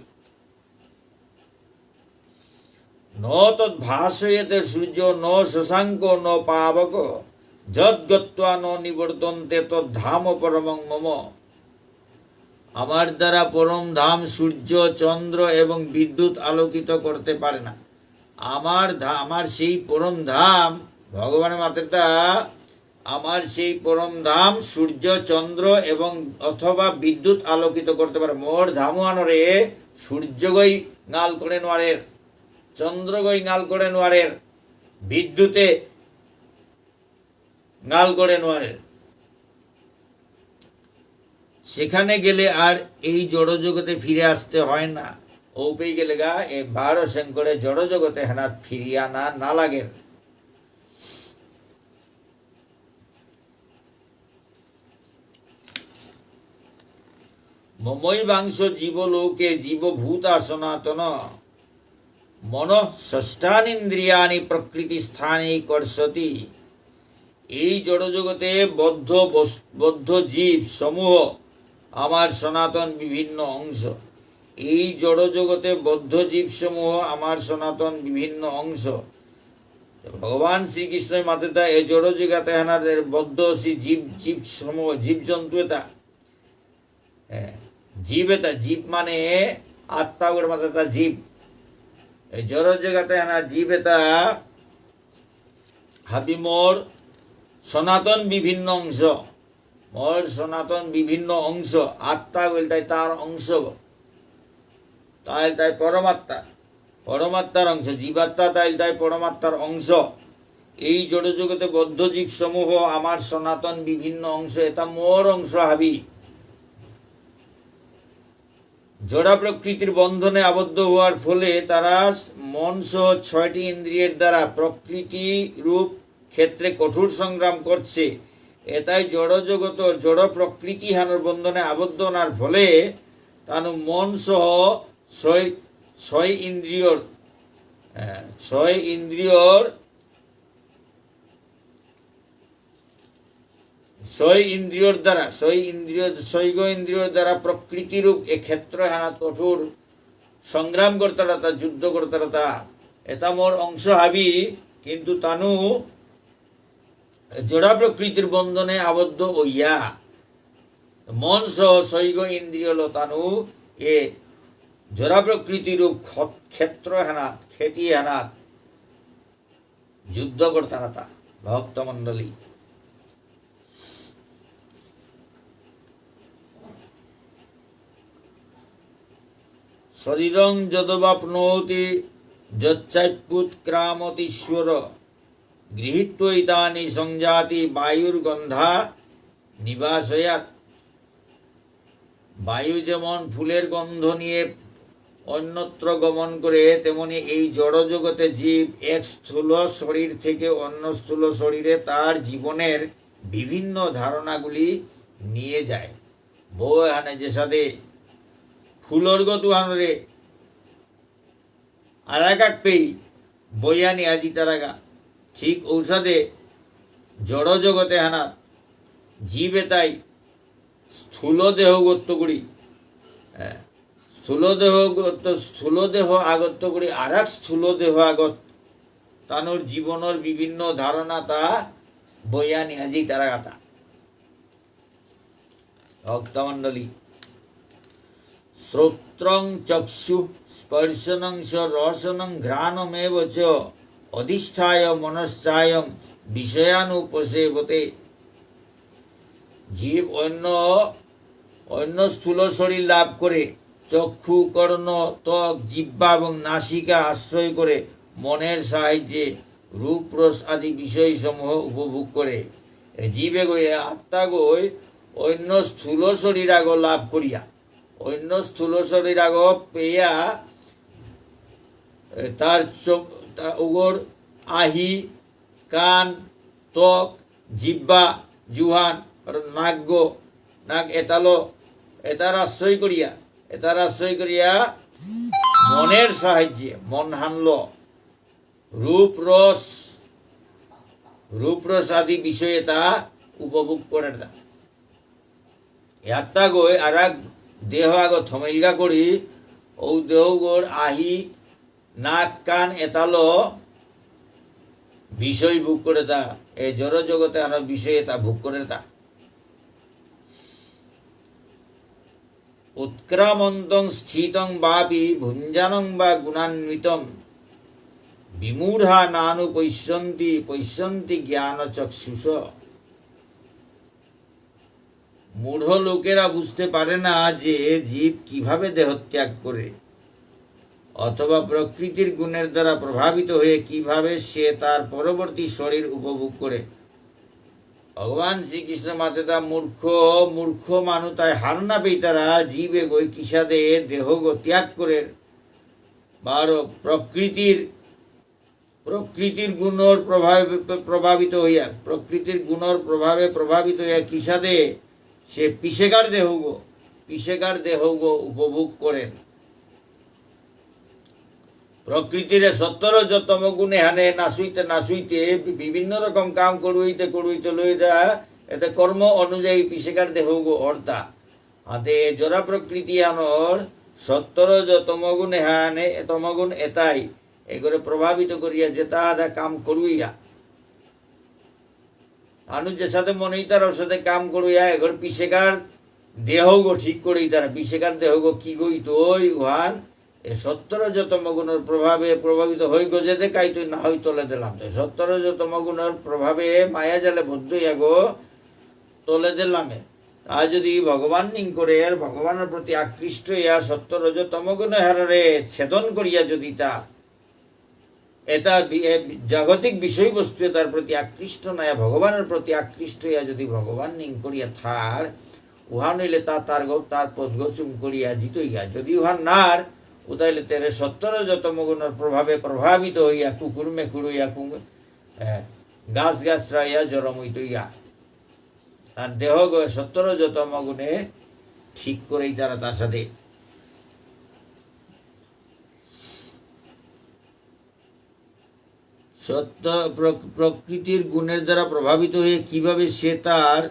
ন তদ্ভাসয়তে সূর্য ন শশাঙ্ক ন পাবক, যদ্গত্বা ন নিবর্তন্তে তদ্ধাম পরমং মম। আমার দ্বারা পরম ধাম সূর্য, চন্দ্র এবং বিদ্যুৎ আলোকিত করতে পারে না। আমার ধা-, আমার সেই পরম ধাম, ভগবান মাতেরতা, আমার সেই পরম ধাম সূর্য, চন্দ্র এবং অথবা বিদ্যুৎ আলোকিত করতে পারে। মোর ধামহানরে সূর্যগই ঙাল করে নোয়ারের, চন্দ্রগই ঙাল করে নোয়ারের, বিদ্যুতে ঙাল করে নোয়ারের। সেখানে গেলে আর এই জড় জগতে ফিরে আসতে হয় না। ঔপেই গেলেগা এ বারো শঙ্করে জড় জগতে হেনাত ফিরিয়া না, না লাগের। মমৈবাংশ জীবলোকে জীবভূতা সনাতন, মনঃ ষষ্ঠানীন্দ্রিয়াণি প্রকৃতিস্থানীকর্ষতি। এই জড়জগতে বদ্ধ বস-, বদ্ধ জীব সমূহ আমার সনাতন বিভিন্ন অংশ। এই জড়জগতে বদ্ধ জীব সমূহ আমার সনাতন বিভিন্ন অংশ। ভগবান শ্রীকৃষ্ণই মাতেতা এ জড় জগতে হেনার এর বদ্ধ সি জীব, জীব সমূহ, জীব জন্তু এতা। এ, জীব এতা, জীব মানে আত্মা গরে মাতেতা জীব। এ জড় জগতে হেনা জীব এতা হাবি মোর সনাতন বিভিন্ন অংশ। মোর সনাতন বিভিন্ন অংশ, আত্মা বলতে তার অংশ। তাই তাই পরমাত্মা, পরমাত্মার অংশ, জীবাত্মা তাই তাই পরমাত্মার অংশ। এই জড় জগতে বদ্ধ জীব সমূহ আমার সনাতন বিভিন্ন অংশ, এতা মোর অংশ হাবি। জড়া প্রকৃতির বন্ধনে আবদ্ধ হওয়ার ফলে তারা মন সহ ছয়টি ইন্দ্রিয়ের দ্বারা প্রকৃতি রূপ ক্ষেত্রে কঠোর সংগ্রাম করছে। এতাই জড় জগতর জড় প্রকৃতি হানর বন্ধনে আবদ্ধ হওয়ার ফলে তানু মন সহ ছয়, ছয় ইন্দ্রিয়র, আহ, ছয় ইন্দ্রিয়র ছয় ইন্দ্রিয়র দ্বারা, ছয় ইন্দ্রিয়, ছয়গ ইন্দ্রিয়র দ্বারা প্রকৃতিরূপ এ ক্ষেত্র হানাত কঠোর সংগ্রাম করতারাতা, যুদ্ধ করতারাতা। এতা মোর অংশ হাবি, কিন্তু তানু জড়া প্রকৃতির বন্ধনে আবদ্ধ হইয়া মন সহ ছয়গ ইন্দ্রিয়লো তানু এ জড়া প্রকৃতিরূপ ক্ষত-, ক্ষেত্র হানাত, খেতি হানাত যুদ্ধ করতারাতা ভক্তমণ্ডলী। শরীরং যদবাপ্নোতি যচ্চাপ্যুৎক্রামতীশ্বর। গৃহীত্বৈতানি সংযাতি বায়ুর্গন্ধা নিবাসয়াৎ। বায়ু যেমন ফুলের গন্ধ নিয়ে অন্যত্র গমন করে, তেমনি এই জড় জগতে জীব এক স্থূল শরীর থেকে অন্য স্থূল শরীরে তার জীবনের বিভিন্ন ধারণাগুলি নিয়ে যায়। বউ এহানে যেসাদে ফুলর গন্ধ আনরে আর এক পেই বইয়া নিয়া যিতারাগা। ঠিক ঔসাদে জড় জগতে হানাত জীব এতাই স্থূল দেহগত্ত করি, হ্যাঁ, স্থূল দেহগত্ত, স্থূল দেহ আগত্ত করি আর এক স্থূল দেহ আগত তানুর জীবনর বিভিন্ন ধারণা তা বইয়া নিয়া যিতারাগাতা। ভক্তমণ্ডলী, শ্রোত্রং চক্ষু স্পর্শনং চ রসনং ঘ্রাণমেব চ অধিষ্ঠায় মনশ্চায়ং বিষয়ানুপসেবতে। জীব অন্য, অন্য স্থূল শরীর লাভ করে, চক্ষু, কর্ণ, ত্বক, জিহ্বা এবং নাসিকা আশ্রয় করে মনের সাহায্যে রূপ, রস আদি বিষয়সমূহ উপভোগ করে। এ জীবে গই, এ আত্মা গই অন্য স্থূল শরীর আগ লাভ করিয়া, অন্য স্থূল শরীর আগ পেয়া, এ তার চোখ, তা উগর আহি, কান, ত্বক, জিহ্বা, জুহান, আর নাক গো, নাক এতালো, এতার আশ্রয় করিয়া, এতার আশ্রয় করিয়া মনের সাহায্যে মন হানলো রূপ রস, রূপ রস আদি বিষয় এতা উপভোগ করের দা। এতা গই আর এক দেহ আগ থমেলগা করি, ঔ দেহগর আহি, নাক কান এতালো বিষয় ভোগ করে তা, এ জড় জগতে আনো বিষয় এতা ভোগ করে তা। উৎক্রামন্তং স্থিতং বাপি ভুঞ্জানং বা গুণান্বিতম। বিমূঢ়া নানু পশ্যন্তি, পশ্যন্তি জ্ঞানচক্ষুষ। মূঢ় লোকেরা বুঝতে পারে না যে জীব কিভাবে দেহত্যাগ করে, অথবা প্রকৃতির গুণের দ্বারা প্রভাবিত হয়ে কিভাবে সে তার পরবর্তী শরীর উপভোগ করে। ভগবান শ্রীকৃষ্ণ মাতেতা মূর্খ, মূর্খ মানু তাই হার না পেইতারা জীব এগই কিসাদে দেহগ ত্যাগ করে, বারো প্রকৃতির, প্রকৃতির গুণর প্রভাবে, প্রভাবিত হইয়া, প্রকৃতির গুণর প্রভাবে প্রভাবিত হইয়া কিসাদে সে পিছেকার দেহগ, পিছেকার দেহগ উপভোগ করের। প্রকৃতিরে সত্ত্ব রজ তম গুণ এহানে নাচুইতে নাচুইতে বি-, বিভিন্ন রকম কাম করুইতে করুইতে লইতা, এতে কর্ম অনুযায়ী পিছেকার দেহগ অর্তা। আতে এ জড়া প্রকৃতি আনর সত্ত্ব রজ তম গুণ এহানে, তম গুণ এতাই এগরে প্রভাবিত করিয়া যেতা আদা কাম করুইয়া। মানু যেসাদে মনেইতারা অসাদে কাম করুইয়া, এগর পিছেকার দেহগ ঠিক করেইতারা, পিছেকার দেহগ কি গইতই উহান, এ সত্ত্ব রজ তম গুণর প্রভাবে প্রভাবিত হই গজেদে কাইতই না হই তলে দিলাম। তো সত্ত্ব রজ তম গুণর প্রভাবে মায়া জালে বদ্ধ ইয়াগো তলে দিলামে। তা যদি ভগবান নিং করে আর ভগবানের প্রতি আকৃষ্ট ইয়া সত্ত্ব রজ তম গুণ হাররে ছেদন করিয়া যদি তা এটা বি-, এ বি-, জাগতিক বিষয়বস্তু এটার প্রতি আকৃষ্ট নয়া ভগবানের প্রতি আকৃষ্ট ইয়া যদি ভগবান নিং করিয়া থার, উহান হইলে তা তার গ-, তার পথগ চুম করিয়া জিতইয়া। যদি উহান নার, উতাইলে তেরে সত্ত্ব রজ তম গুণর প্রভাবে প্রভাবিত হইয়া কুকুর মেকুর হইয়া কুং-, এ, গাছ গাছরা ইয়া জরম হইতইয়া। তার দেহগ সত্ত্ব রজ তম গুণে ঠিক করেইতারা তার সাথে। সত্ত্ব প্র-, প্রকৃতির গুণের দ্বারা প্রভাবিত হয়ে কিভাবে সে তার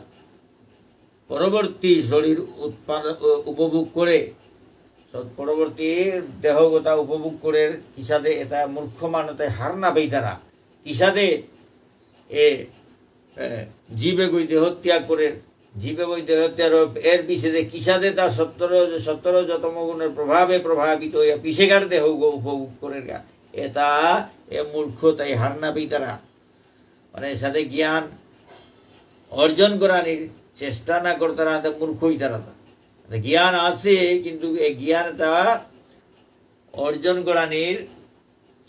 পরবর্তী শরীর উৎপাদন, উ-, উপভোগ করে, সৎ পরবর্তী দেহগতা উপভোগ করে, কিসাদে এটা মূর্খ মানু তাই হার না পেইতারা, কিসাদে এ এ, জীব এগই দেহ ত্যাগ করে, জীব এগই দেহ ত্যাগ, এর পিছেদে কিসাদে তা সত্ত্ব রজ-, সত্ত্ব রজ তম গুণর প্রভাবে প্রভাবিত হইয়া পিছেকার দেহগ উপভোগ করেরগা। এটা এ মূর্খ তাই হার না পেইতারা। মানে, এসাদে জ্ঞান অর্জন করানির চেষ্টা না করতারা, তা মূর্খ হইতারা তা। তা জ্ঞান আছে, কিন্তু এ জ্ঞান তা অর্জন করানির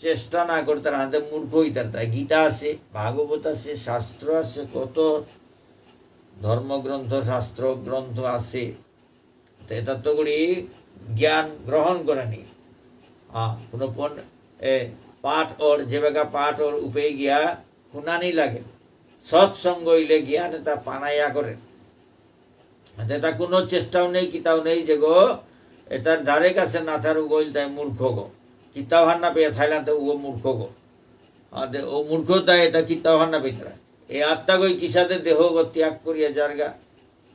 চেষ্টা না করতারা, হাতে মূর্খ হইতারা। গীতা আছে, ভাগবত আছে, শাস্ত্র আছে, কত ধর্মগ্রন্থ, শাস্ত্র গ্রন্থ আছে। তো এটা তো করি জ্ঞান গ্রহণ করানি। আ, কোনো পন-, এ, পাঠ অর, যেবাকা পাঠ অর উপে গিয়া হুনানি লাগে। সৎসঙ্গ হইলে জ্ঞান এটা পানা ইয়া করে। আতে তা কোনো চেষ্টাও নেই, কিতাও নেই, যেগো এটার ধারে কাছে না থার উগইল তাই মূর্খগো। কিতাও হার না পেয়ে থাইল্যান্ডে উগো মূর্খগো। আতে ও মূর্খ তাই এটা কিতাও হার না পেইতারা। এ আত্মাগই কিসাদে দেহগো ত্যাগ করিয়া যারগা,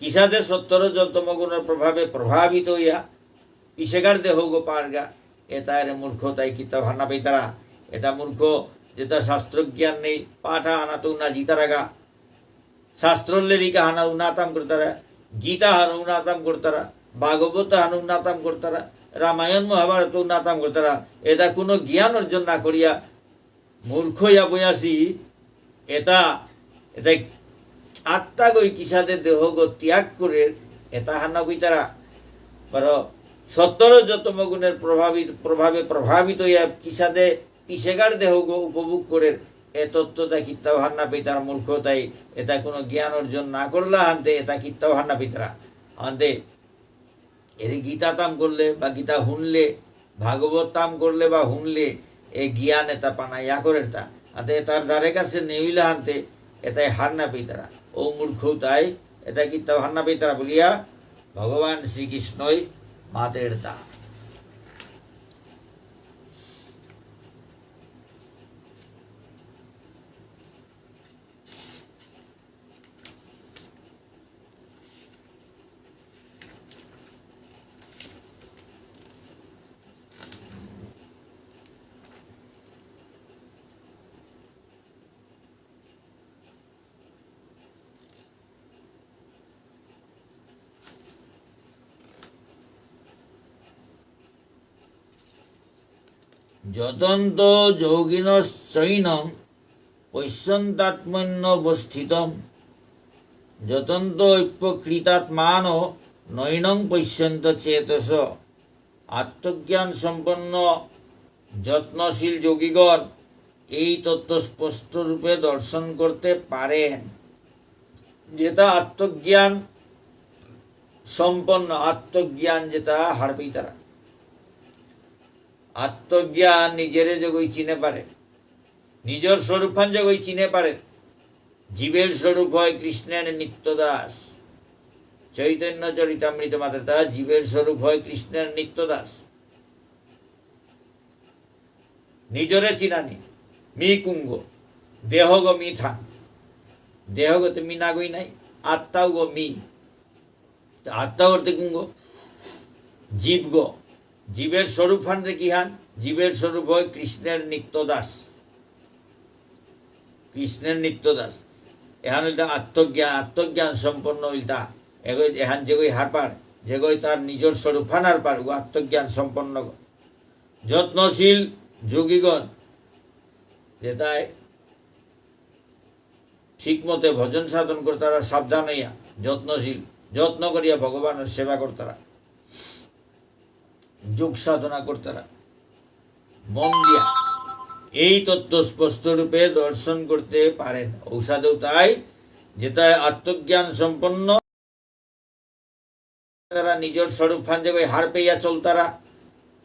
কিসাদে সত্ত্ব রজ তম গুণর প্রভাবে প্রভাবিত হইয়া পিছেকার দেহগো পারগা, এটারে মূর্খ তাই কিতাও হার না পেইতারা। এটা মূর্খ, যেটা শাস্ত্র জ্ঞান নেই, পাঠা আনাতো না জিতারাগা। শাস্ত্রর লেরিক আহানউ না তাম করতারা, গীতা আহানউ না তাম করতারা, ভাগবত আহানউ না তাম করতারা, রামায়ণ মহাভারতউ না তাম করতারা। এটা কোনো জ্ঞান অর্জন না করিয়া মূর্খ ইয়া বয়াসি, এটা, এটা আত্মাগই কিসাদে দেহগ ত্যাগ করে, এটা হার না পেইতারা। বারো সত্ত্ব রজ তম গুণের প্রভাবিত, প্রভাবে প্রভাবিত ইয়া কিসাদে পিছেকার দেহগ উপভোগ করে, এ তত্ত্বতা কিত্তাও হার না পেইতারা মূর্খ তাই, এটা কোনো জ্ঞান অর্জন না করলা হানতে, এটা কিত্তাও হার না পেইতারা। হানতে, এরে গীতা তাম করলে বা গীতা হুনলে, ভাগবত তাম করলে বা হুনলে, এ জ্ঞান এটা পানা ইয়া করের তা। আতে এটার ধারে কাছে নেইলা হানতে, এটাই হার না পেইতারা। ও মূর্খ তাই, এটা কিত্তাও হার না পেইতারা বলিয়া ভগবান শ্রীকৃষ্ণই মাতের তা। যতন্তো যোগিনশ্চৈনং পশ্যন্ত্যাত্মন্যবস্থিতম্। যতন্তো অপ্যকৃতাত্মানো নৈনং পশ্যন্ত্যচেতসঃ। আত্মজ্ঞান সম্পন্ন যত্নশীল যোগীগণ এই তত্ত্ব স্পষ্ট রূপে দর্শন করতে পারেন। যেতা আত্মজ্ঞান সম্পন্ন, আত্মজ্ঞান যেতা হারপেইতারা। আত্মজ্ঞান নিজেরে যেগই চিনে পারে, নিজর স্বরূপহান যেগই চিনে পারে। জীবের স্বরূপ হয় কৃষ্ণের নিত্য দাস। চৈতন্য চরিতামৃত মাতেরতা জীবের স্বরূপ হয় কৃষ্ণের নিত্য দাস। নিজরে চিনানি, মি কুঙগ, দেহগ মি থাং। দেহগ তো মি নাগই নাই, আত্মাগ মি। তো আত্মা অর্থে কুঙগ? জীবগ। জীবের স্বরূপহান রে কিহান? জীবের স্বরূপ হয় কৃষ্ণের নিত্য দাস। কৃষ্ণের নিত্য দাস। এহান ইলতা আত্মজ্ঞান, আত্মজ্ঞান সম্পন্ন ইলতা। এগই, এহান যেগই হারপার, যেগই তার নিজর স্বরূপহান হারপার, ও আত্মজ্ঞান সম্পন্নগ। যত্নশীল যোগীগণ, যেতাই ঠিক মতে ভজন সাধন করতারা, সাবধান হইয়া, যত্নশীল, যত্ন করিয়া ভগবানের সেবা করতারা, যোগ সাধনা করতারা, মন দিয়া এই তত্ত্ব স্পষ্ট রূপে দর্শন করতে পারেন। ঔসাদেউ তাই, যেতাই আত্মজ্ঞান সম্পন্ন, তারা নিজর স্বরূপহান যেগই হারপেইয়া চলতারা।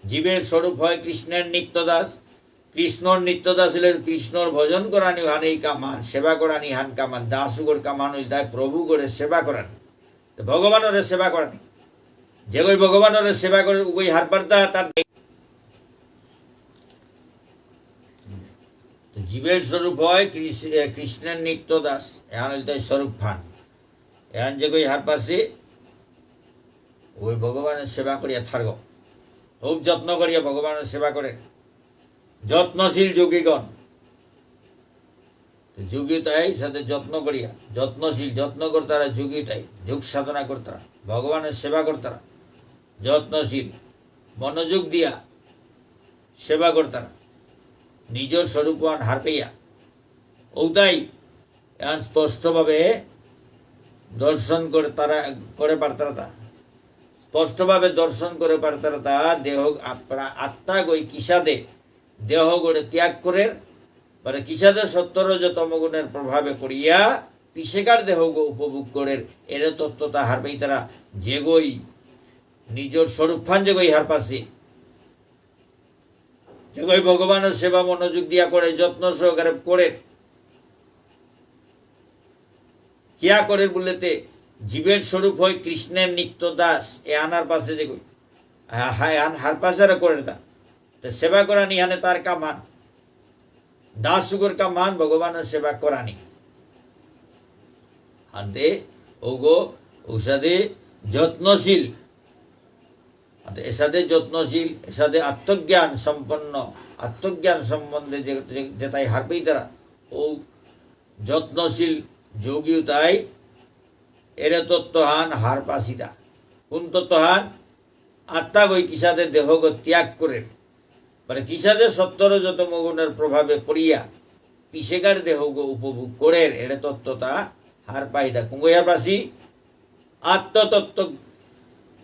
জীবের স্বরূপ হয় কৃষ্ণের নিত্য দাস। কৃষ্ণর নিত্য দাস হইলে কৃষ্ণর ভজন করানি হান এই কামহান, সেবা করানি হান কামহান, দাসগর কামহান হইল তাই প্রভুগরে সেবা করানি। তো ভগবানরে সেবা করানি। যেগই ভগবানরে সেবা করে উগই হারপারতা তার। তো জীবের স্বরূপ হয় কৃষ-, এ, কৃষ্ণের নিত্য দাস। এহান হইল তাই স্বরূপহান। এহান যেগই হারপাসি, ওই ভগবানের সেবা করিয়া থারগ। খুব যত্ন করিয়া ভগবানের সেবা করে। যত্নশীল যোগীগণ। তো যোগী তাই সাথে যত্ন করিয়া, যত্নশীল, যত্ন করতারা যোগী তাই, যোগ সাধনা করতারা, ভগবানের সেবা করতারা, যত্নশীল, মনোযোগ দিয়া সেবা করতারা, নিজর স্বরূপহান হারপেইয়া। ঔতাই এহান স্পষ্টভাবে দর্শন করে তারা, করে পারতারাতা। স্পষ্টভাবে দর্শন করে পারতারাতা, দেহ, আত্মা, আত্মাগই কিসাদে দেহগরে ত্যাগ করের, মানে কিসাদে সত্ত্ব রজ তমগুণের প্রভাবে পড়িয়া পিছেকার দেহগ উপভোগ করের, এরে তত্ত্বতা হারপেইতারা, যেগই নিজর স্বরূপহান যেগই হারপাসি। যেগই ভগবানের সেবা মনোযোগ দিয়া করে, যত্ন সহকারে করে। কিয়া করে বললেতে, জীবের স্বরূপ হয় কৃষ্ণের নিত্য দাস, এহান হারপাসে যেগই। হা-, হা-, এহান হারপাসে আর করে তা। তো সেবা করানি হানে তার কামহান। দাসগর কামহান ভগবানের সেবা করানি। হানতে ওগো ঔসাদে যত্নশীল। আর এসাদে যত্নশীল, এসাদে আত্মজ্ঞান সম্পন্ন, আত্মজ্ঞান সম্বন্ধে যে, যে, যেতাই হারপেইতারা, ও যত্নশীল যোগী তাই এরে তত্ত্বহান হারপাসিতা। কোন তত্ত্বহান? আত্মাগই কিসাদে দেহগ ত্যাগ করে, মানে কিসাদে সত্ত্ব রজ তম গুণের প্রভাবে পড়িয়া পিছেকার দেহগ উপভোগ করের, এরে তত্ত্বতা হারপাইতা। কুঙ্গই হারপাসি? আত্মতত্ত্ব,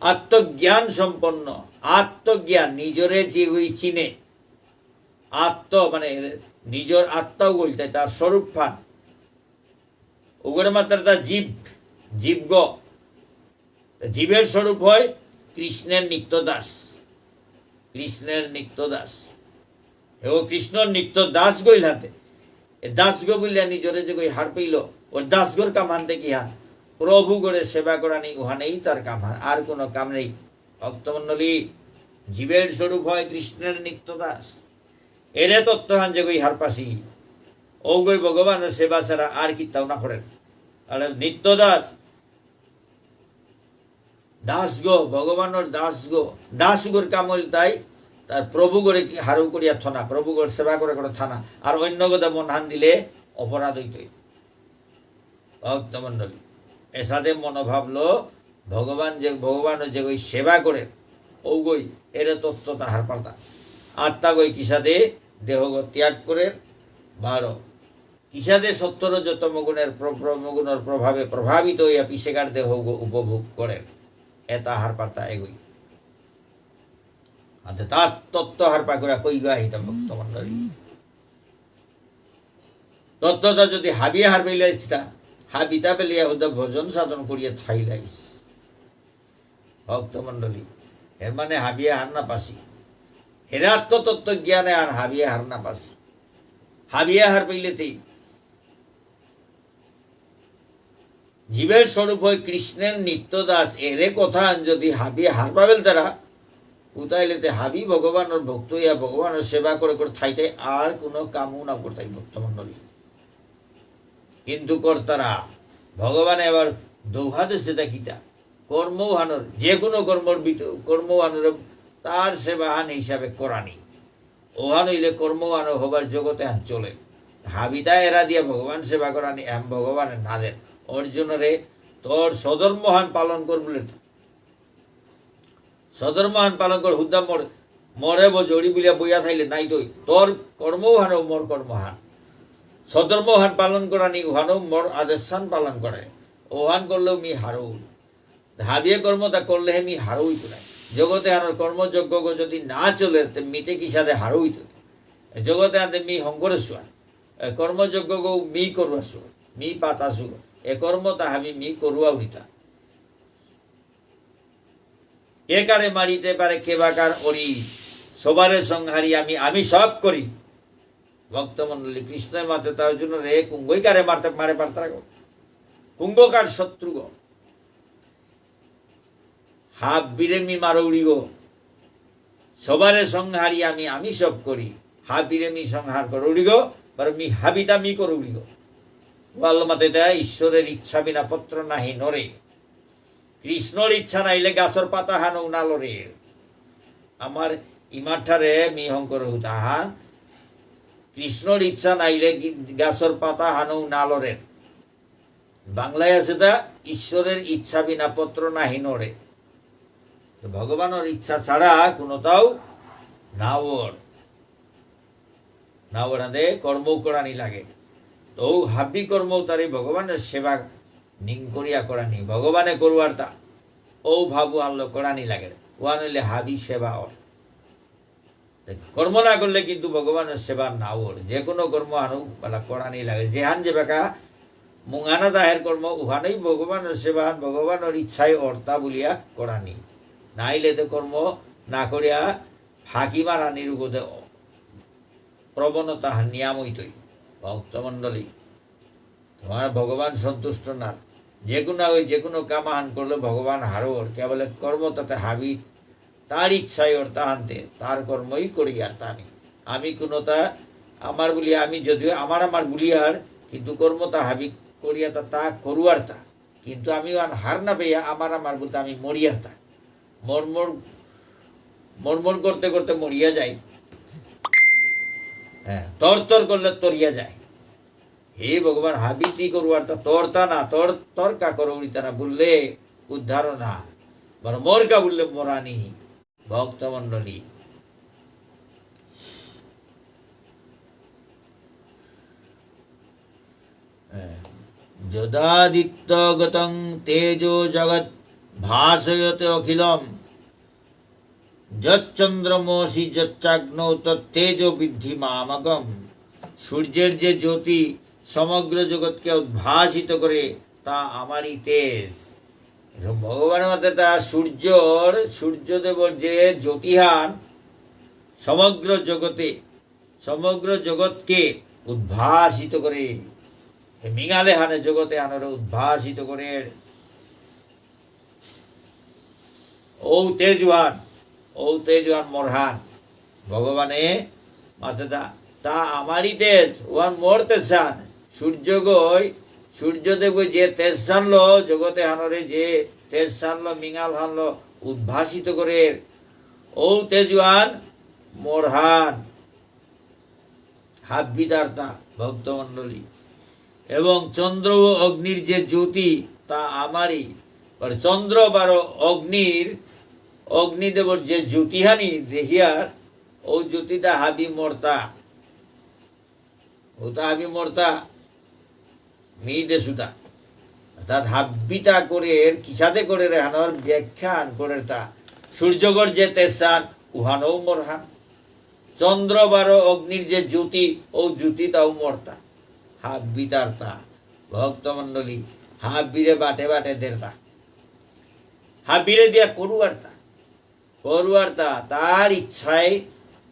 আত্মজ্ঞান সম্পন্ন, আত্মজ্ঞান, নিজরে যেগই চিনে, আত্ম মানে নিজর আত্মাগ ইলতাই তার স্বরূপহান। ওগরে মাতেরতা জীব, জীবগ। জীবের স্বরূপ হয় কৃষ্ণের নিত্য দাস। কৃষ্ণের নিত্য দাস। হে ও কৃষ্ণর নিত্য দাসগ ইলহাতে। এ দাসগ বুলিয়া নিজরে যেগই হারপেইল, ওর দাসগর কামহানতে কিহান? প্রভুগরে সেবা করানি, উহানেই তার কামহান, আর কোনো কাম নেই। ভক্তমণ্ডলী, জীবের স্বরূপ হয় কৃষ্ণের নিত্য দাস। এরে তত্ত্বহান যেগই হারপাসি, ওগই ভগবানের সেবা ছাড়া আর কিতাও না করের। আর নিত্য দাস, দাসগ, ভগবানের দাসগ, দাসগর কাম ইলতাই তার প্রভুগরে কি হারৌ করিয়া থনা, প্রভুগর সেবা করে করে থানা, আর অন্যগদে মনহান দিলে অপরাধ হইতই। ভক্তমণ্ডলী, এসাদে মনোভাবলো ভগবান যে, ভগবানর যেগই সেবা করে, ওগই এরে তত্ত্বতা হারপারতা। আত্মাগই কিসাদে দেহগ ত্যাগ করের, বারো কিসাদে সত্ত্ব রজ তমগুণের প্র-, তমগুণর প্রভাবে প্রভাবিত হইয়া পিছেকার দেহগ উপভোগ করের। এতা হারপাতা এগই। আতে তার তত্ত্ব হারপা করে কই গা হিতা ভক্তমণ্ডলী। তত্ত্বতা যদি হাবিয়ে হার পেলাইছিতা, হাবিতা পেলিয়া হুদা ভজন সাধন করিয়া থাইলাইস। ভক্তমণ্ডলী, এর মানে হাবিয়ে হার না পাসি। এরা তো তত্ত্ব জ্ঞানে আর হাবিয়ে হার না পাসি। হাবিয়ে হার পেলেতেই জীবের স্বরূপ হয় কৃষ্ণের নিত্য দাস, এরে কথা আন যদি হাবি হার পাবেল তারা, উতাইলেতে হাবি ভগবানর ভক্ত ইয়া ভগবানর সেবা করে করে থাইতে আর কোনো কামও না করতাই ভক্তমণ্ডলী। কিন্তু করতারা ভগবানে আবার দৌহাতে সেটা কিতা? কর্মহানর, যে কোনো কর্মর ভিতর, কর্মহানর তার সেবাহান হিসাবে করানি। ওহান হইলে কর্মহান হবার জগতে হান চলে। হাবিতা এরা দিয়া ভগবান সেবা করানি, এম ভগবানে না দেন। অর্জুনরে তোর স্বধর্মহান পালন কর বলে তো। স্বধর্মহান পালন কর, হুদ্দা মর, মরে বজরি বুলিয়া বইয়া থাইলে নাই দই। তোর কর্মহান ও মোর কর্মহান। স্বধর্মহান পালন করানি, উহানও মোর আদেশহান পালন করে। ওহান করলেও মি হারৌ। হাবিয়ে কর্মতা করলে হে মি হারৌ ইতু নাই। জগতে আনার কর্মযজ্ঞগ যদি না চলে, তে মিতে কিসাদে হারৌ ইতু। জগতে আনতে মি হংকরেসুয়া। এ কর্মযজ্ঞগ মি করুয়াসু। মি পাতাসু। এ কর্মতা হাবি মি করুয়া উড়িতা। কে কারে মারিতে পারে, কে বা কার অরি, সবারে সংহারি আমি, আমি সব করি। ভক্তমণ্ডলী, কৃষ্ণই মাতে তা অর্জুনরে, কুঙ্গই কারে মারতে, মারে পারতারা গো? কুঙ্গ কার শত্রু গো? হাবিরে মি মারৌরি গো। সবারে সংহারি আমি, আমি সব করি। হাবিরে মি সংহার করৌরি গো, বারো মি হাবিতা মি করৌরি গো। ওয়াল্ল মাতে তা ঈশ্বরের ইচ্ছা বিনা পত্র নাহি নড়ে। কৃষ্ণর ইচ্ছা নাইলে গাছর পাতা হানও না লড়ে। আমার ইমাঠারে মি হংকর হুতাহান, কৃষ্ণর ইচ্ছা নাইলে গি-, গাছর পাতা হানও না লড়ে। বাংলায় আছে তা, ঈশ্বরের ইচ্ছা বিনা পত্র নাহি নড়ে। তো ভগবানের ইচ্ছা ছাড়া কোনোটাও না ওর। না ওরাদে কর্ম করানি লাগে। তো হাবি কর্ম তারি ভগবানের সেবা নিং করিয়া করানি। ভগবানে করুয়ারতা। ও ভাবু আনলো করানি লাগে। ওয়ান হইলে হাবি সেবা ওর। কর্ম না করলে কিন্তু ভগবানের সেবা না ওর। যে কোনো কর্ম আনো বালা করানি লাগে। যেহান যেবাকা মুঙানা দাহের কর্ম, উহানেই ভগবানের সেবা, ভগবানের ইচ্ছায় অর্তা বলিয়া করানি। নাইলে তো কর্ম না করিয়া ফাঁকি মারানির উগদে প্রবণতা হান নিয়াম হইতই। ভক্তমণ্ডলী, তোমার ভগবান সন্তুষ্ট না। যে কোনো ওই যে কোনো কাম আহান করলে ভগবান হারো ওর। কেবল কর্ম তাতে হাবি, তার ইচ্ছায় ওর তাহান্তে, তার কর্মই করি আর তা আমি। আমি কোনোটা আমার বলি, আমি যদিও আমার আমার বলি আর, কিন্তু কর্মটা হাবি করিয়া তা, তা করুয়ার তা। কিন্তু আমি ওয়ান হার না পেয়া আমার আমার বলতে আমি মরিয়ার তা। মরমর, মরমর করতে করতে মরিয়া যাই। হ্যাঁ, তর তর করলে তরিয়া যায়। হে ভগবান, হাবিতি করুয়ার তা তরতা না, তর, তর কা করৌরিতা না বললে উদ্ধার না। বরং মর কা বললে মরানি। ভক্তমণ্ডলী। হ্যাঁ। যদাদিত্যগতং তেজো জগৎ ভাসয়তে অখিলম। যচ্চন্দ্রমসি যচ্চাগ্নৌ তত্তেজো বিদ্ধি মামকম। সূর্যের যে জ্যোতি সমগ্র জগৎকে উদ্ভাসিত করে, তা আমারই তেজ। এখন ভগবানের মতে তা সূর্যর, সূর্যদেবর যে জ্যোতিহান সমগ্র জগতে, সমগ্র জগৎকে উদ্ভাসিত করে, এ মিঙালে হানে জগতে আনরে উদ্ভাসিত করে। ঔ তেজহান, ঔ তেজহান মোরহান। ভগবানে মাতে তা, তা আমারই তেজ, ওহান মোর তেজহান। সূর্যগই, সূর্যদেবগই যে তেজহানলো, জগতে হানরে যে তেজহানলো, মিঙাল হানলো উদ্ভাসিত করে, ঔ তেজহান মোরহান। হাব্বিদার্তা ভক্তমণ্ডলী। এবং চন্দ্র ও অগ্নির যে জ্যোতি, তা আমারই। আর চন্দ্র বারো অগ্নির, অগ্নিদেবর যে জ্যোতিহানি দেহিয়ার, ও জ্যোতিতা হাবি মরতা। ওতা হাবি মরতা। মি দেসুতা। অর্থাৎ হাব্বিতা করের, কিসাদে করের এহানর ব্যাখ্যান করের তা। সূর্যগর যে তেজহান, উহানও মরহান। চন্দ্র বারো অগ্নির যে জ্যোতি, ও জ্যোতিতাও মরতা। হাব্বিতার তা। ভক্তমণ্ডলী, হাব্বিরে বাটে বাটে দেরতা। হাব্বিরে দিয়া করুয়ারতা। করুয়ারতা, তার ইচ্ছায়,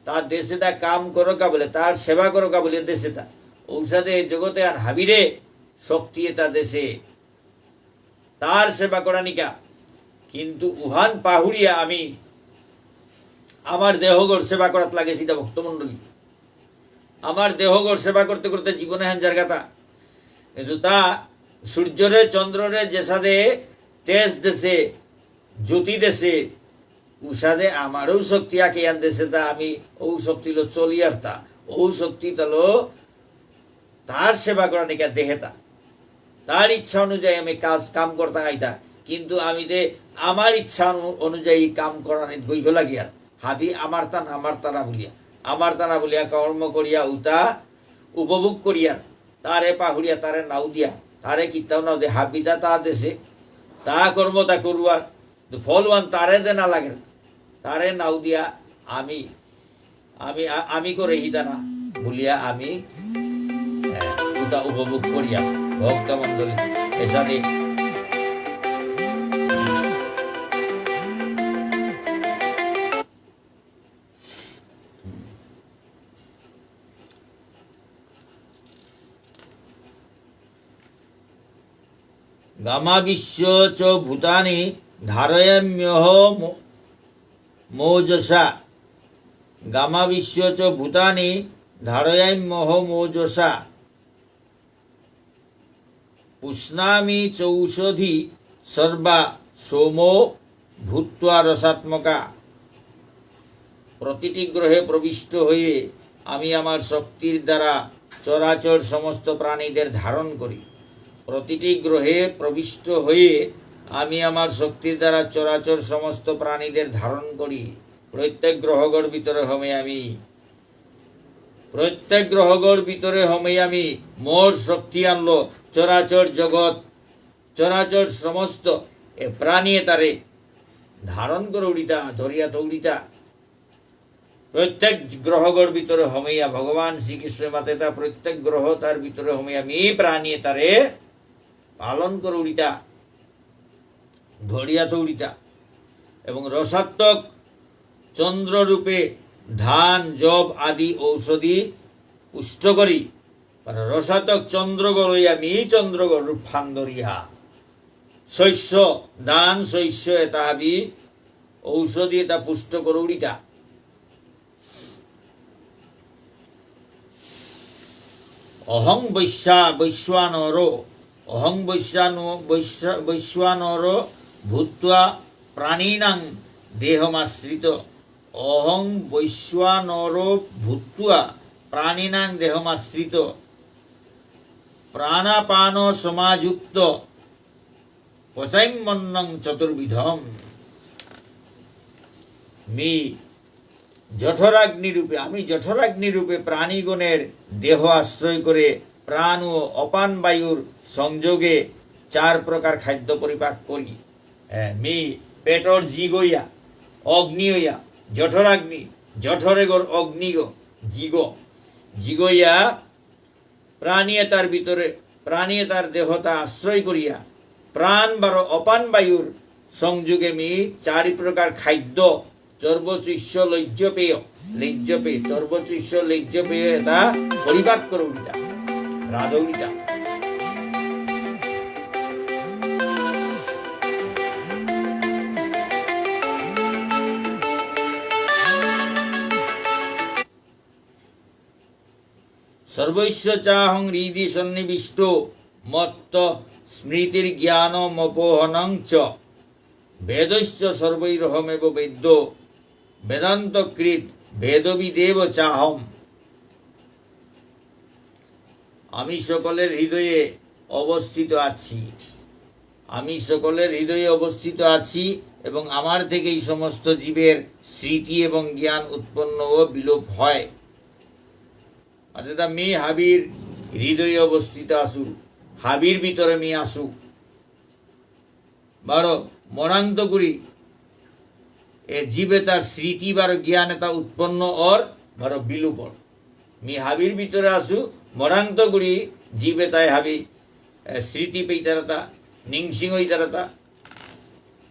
তার দেসেতা কাম করকা বুলে, তার সেবা করকা বুলে দেসেতা। ঔসাদে জগতে আর হাবিরে শক্তি এতা দেসে, তার সেবা করানিকা। কিন্তু উহান পাহুরিয়া আমি আমার দেহগর সেবা করাত লাগেসিতা ভক্তমণ্ডলী। আমার দেহগর সেবা করতে করতে জীবন এহান যারগাতা। কিন্তু তা সূর্যরে, চন্দ্ররে যেসাদে তেজ দেসে, জ্যোতি দেসে, উসাদে আমারও শক্তি আকেয়ান দেসেতা, আমি ঔ শক্তিলো চলিয়ারতা, ঔ শক্তিতালো তার সেবা করানিকা দেহেতা। তার ইচ্ছা অনুযায়ী আমি কাজ কাম করতাঙাইতা, কিন্তু আমি দে আমার ইচ্ছা অনু-, অনুযায়ী কাম করানিত গইগ লাগিয়ার। হাবি আমারতা না, আমারতা না বুলিয়া, আমারতা না বুলিয়া কর্ম করিয়া উতা উপভোগ করিয়ার। তারে পাহুরিয়া, তারে নাও দিয়া, তারে কিত্তাও নাও দে, হাবিতা তা দেসে, তা কর্মতা করুয়ার, তো ফলহান তারে দেনা লাগে, তারে নাও দিয়া আমি, আমি, আ-, আমি করে হিতা না বুলিয়া আমি, এ, উতা উপভোগ করিয়া ভক্তমণ্ডলী এসাদে গামাবিশ্ব চ ভূতানি ধারয়াম্যহ মো-, মোজসা। গামাবিশ্ব চ ভূতানি ধারয়াম্যহ মোজসা। পুষ্ণামি চৌষধি সর্বা সোমো ভূত্বা রসাত্মকা। প্রতিটি গ্রহে প্রবিষ্ট হয়ে আমি আমার শক্তির দ্বারা চরাচর সমস্ত প্রাণীদের ধারণ করি। প্রতিটি গ্রহে প্রবিষ্ট হয়ে আমি আমার শক্তির দ্বারা চরাচর সমস্ত প্রাণীদের ধারণ করি। প্রত্যেক গ্রহগর ভিতরে হমে আমি, প্রত্যেক গ্রহগর ভিতরে হমে আমি মোর শক্তি আনলো চরাচর জগৎ, চরাচর সমস্ত এ প্রাণী এতারে ধারণ করে উড়িতা, ধরিয়া তৌড়িতা। প্রত্যেক গ্রহগর ভিতরে হমেয়া ভগবান শ্রীকৃষ্ণ মাতেতা প্রত্যেক গ্রহ তার ভিতরে হমেয়া মি প্রাণী এতারে পালন করে উড়িতা, ধরিয়া তৌড়িতা। এবং রসাত্মক চন্দ্ররূপে ধান, যব আদি ঔষধি পুষ্ট করি। মানে রসাত্মক চন্দ্রগরই আমি চন্দ্রগর রূপহান ধরিয়া শস্য, ধান শস্য এতা হাবি ঔষধি এতা পুষ্ট করুরিতা। অহং বৈশ্যা-, বৈশ্বানরো, অহং বৈশ্বানো-, বৈশ্য-, বৈশ্বানরো ভূত্বা প্রাণিনাং দেহমাশ্রিত। অহং বৈশ্বানরো ভূত্বা প্রাণিনাং দেহমাশ্রিত। প্রাণাপান সমাযুক্ত পচাম্যন্নং চতুর্বিধম। মি জঠরাগ্নি রূপে, আমি জঠরাগ্নি রূপে প্রাণীগণের দেহ আশ্রয় করে প্রাণ ও অপান বায়ুর সংযোগে চার প্রকার খাদ্য পরিপাক করি। এ, মি পেটর জিগ ইয়া, অগ্নি ইয়া, জঠরাগ্নি, জঠরেগর অগ্নিগ, জিগ, জিগ ইয়া প্রাণী এতার ভিতরে, প্রাণী এতার দেহতা আশ্রয় করিয়া প্রাণ বারো অপান বায়ুর সংযোগে মি চারি প্রকার খাদ্য, চর্বচুষ্য লহ্যপেয়, লহ্যপেয়, চর্বচুষ্য লহ্যপেয় এতা পরিপাক করৌরিতা, রাধৌরিতা। সর্বস্য চাহং হৃদি সন্নিবিষ্ট মত্ত স্মৃতির্জ্ঞানমপোহনং চ। বেদশ্চ সর্বৈরহমেব বেদ্য বেদান্তকৃৎ বেদবিদেব চাহম। আমি সকলের হৃদয়ে অবস্থিত আছি। আমি সকলের হৃদয়ে অবস্থিত আছি এবং আমার থেকেই সমস্ত জীবের স্মৃতি এবং জ্ঞান উৎপন্ন ও বিলোপ হয়। অর্থাৎ মি হাবির হৃদয়ে অবস্থিত আসু, হাবির ভিতরে মি আসু। বারো মরাংত করি এ জীব এতার স্মৃতি বারো জ্ঞান এতা উৎপন্ন অর বারো বিলোপ অর। মি হাবির ভিতরে আসু, মরাংত করি জীব এতাই হাবি, এ, স্মৃতি পেইতারাতা, নিংসিং হইতারাতা।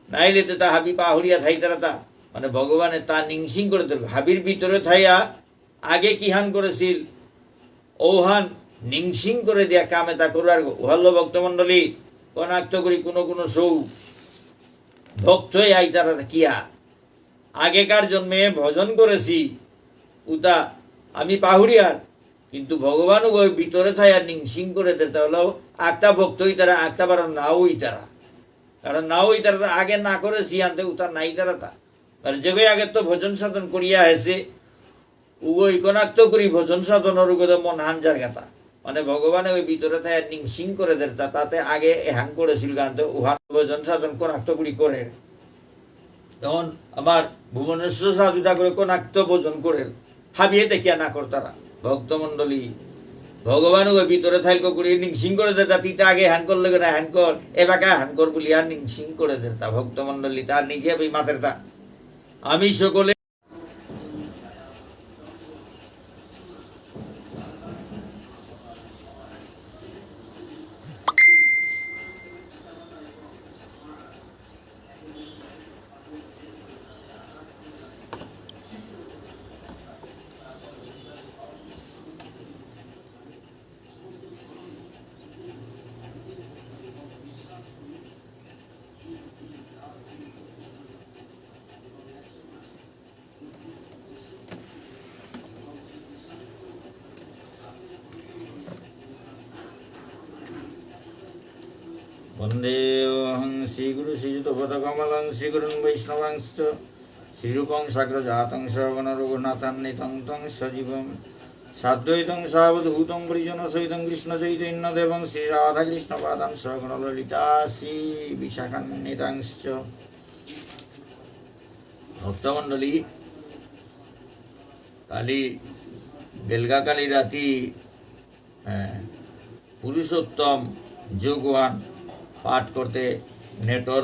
নাইলে তে তা হাবি পাহুরিয়া থাইতারাতা। মানে ভগবানে তা নিংসিং করে দিল। হাবির ভিতরে থাইয়া আগে কিহান করেছিল, ওহান নিংসিং করে দিয়া কাম এতা করার গো। ওহাল্য ভক্তমণ্ডলী, কনাক্ত করি কোনো কোনো সৌ ভক্তই আইতারা কিয়া। আগেকার জন্মে ভজন করেছি, উতা আমি পাহুরিয়ার, কিন্তু ভগবান গো ভিতরে থাইয়া নিংসিং করে দিতে হলো। আক্তা ভক্ত হইতারা, আক্তা বারো নাও হইতারা। কারণ নাও হইতারা তো আগে না করেছি আনতে উতা নাই তারা তা। আর যেগই আগে তো ভজন সাধন করিয়া আহেছে, উগো ইকনাক্ত করি ভজন সাধনর উগোতে মন হান জারগাতা। মানে ভগবানে ওই ভিতরে থাইয়া নিংসিং করে দের তা, তাতে আগে এহান করেছিল গানতে উহান ভজন সাধন কনাক্ত করি করে। যেমন আমার ভুবনেশ্বর সাধু ঠাকুরে কনাক্ত ভজন করে, হাবিয়ে দেখিয়া না করতারা। ভক্তমণ্ডলী, ভগবান ওই ভিতরে থাইল করি নিংসিং করে দের তা, তিতে আগে হান করলে না হান কর, এবাকা হান কর বলিয়া নিংসিং করে দের তা। ভক্তমণ্ডলী, তার নিজে বি মাতের তা। আমি সকলে বন্দেহং শ্রীগুরু শ্রীযুতপদকমলং শ্রীগুরুন বৈষ্ণবাংশ্চ শ্রীরূপং সাগ্রজাতং সহগণ রঘুনাথান্বিতং তং সজীবম সাদ্বৈতং সাবধূতং পরিজনসহিতং কৃষ্ণচৈতন্যদেবং শ্রীরাধাকৃষ্ণপাদান সহগণ ললিতা শ্রীবিশাখান্বিতাংশ্চ। ভক্তমণ্ডলী, কালি বেলগা কালি রাতি, আহ, পুরুষোত্তম যোগহান পাঠ করতে নেটর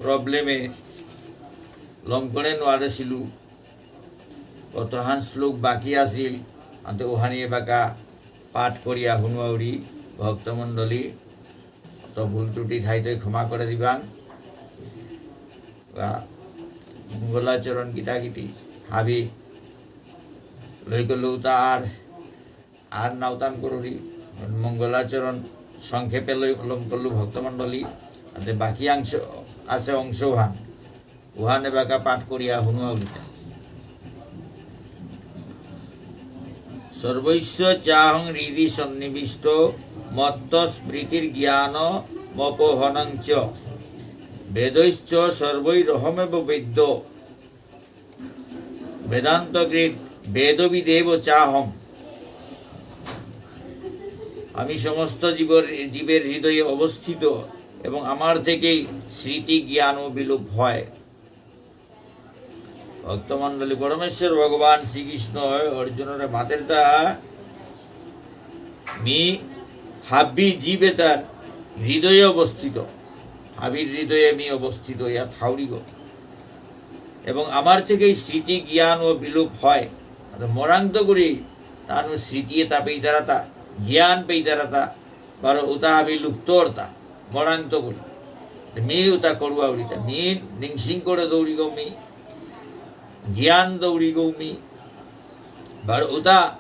প্রবলেমে লমকরে নোয়ারেছিলু। কতহান শ্লোক বাকি আছিল, আনতে ওহানি এবাকা পাঠ করিয়া হুনুয়াউরি ভক্তমণ্ডলী। তো ভুল ত্রুটি থাইতে ক্ষমা করে দিবাং। বা মঙ্গলাচরণ কিতা কিতি হাবি লই করলেও তা আর, আর নাউতাম করুরি। মঙ্গলাচরণ সংক্ষেপে লই কলম করলু ভক্তমণ্ডলী। আতে বাকি অংশ আছে, অংশ ওহান। উহানে বাকা পাঠ করিয়া হুনুয়া উলিতা। সর্বস্য চাহং হৃদি সন্নিবিষ্ট মত্ত স্মৃতির জ্ঞান মপোহনং চ। বেদৈশ্চ সর্বৈরহমেব বেদ্য। বেদান্তকৃৎ বেদবিদেব চাহম। আমি সমস্ত জীবর, জীবের হৃদয়ে অবস্থিত এবং আমার থেকেই স্মৃতি জ্ঞানও বিলোপ হয়। ভক্তমণ্ডলী, পরমেশ্বর ভগবান শ্রীকৃষ্ণ অর্জুনরে মাতেরতা, মি হাবি জীব এতার হৃদয়ে অবস্থিত, হাবির হৃদয়ে মি অবস্থিত ইয়া থাউরিগ। এবং আমার থেকে স্মৃতি জ্ঞান ও বিলোপ হয়। অর্থাৎ মরাংত করি তানু স্মৃতি এতা পেইতারাতা, জ্ঞান পেইতারাতা, বারো উতা হাবি লুপ্ত অরতা, মরাংত করি। তে মি উতা করুয়া উরিতা, মি নিংসিং করে দৌড়িগ মি, জ্ঞান দৌড়িগ মি, বারো উতা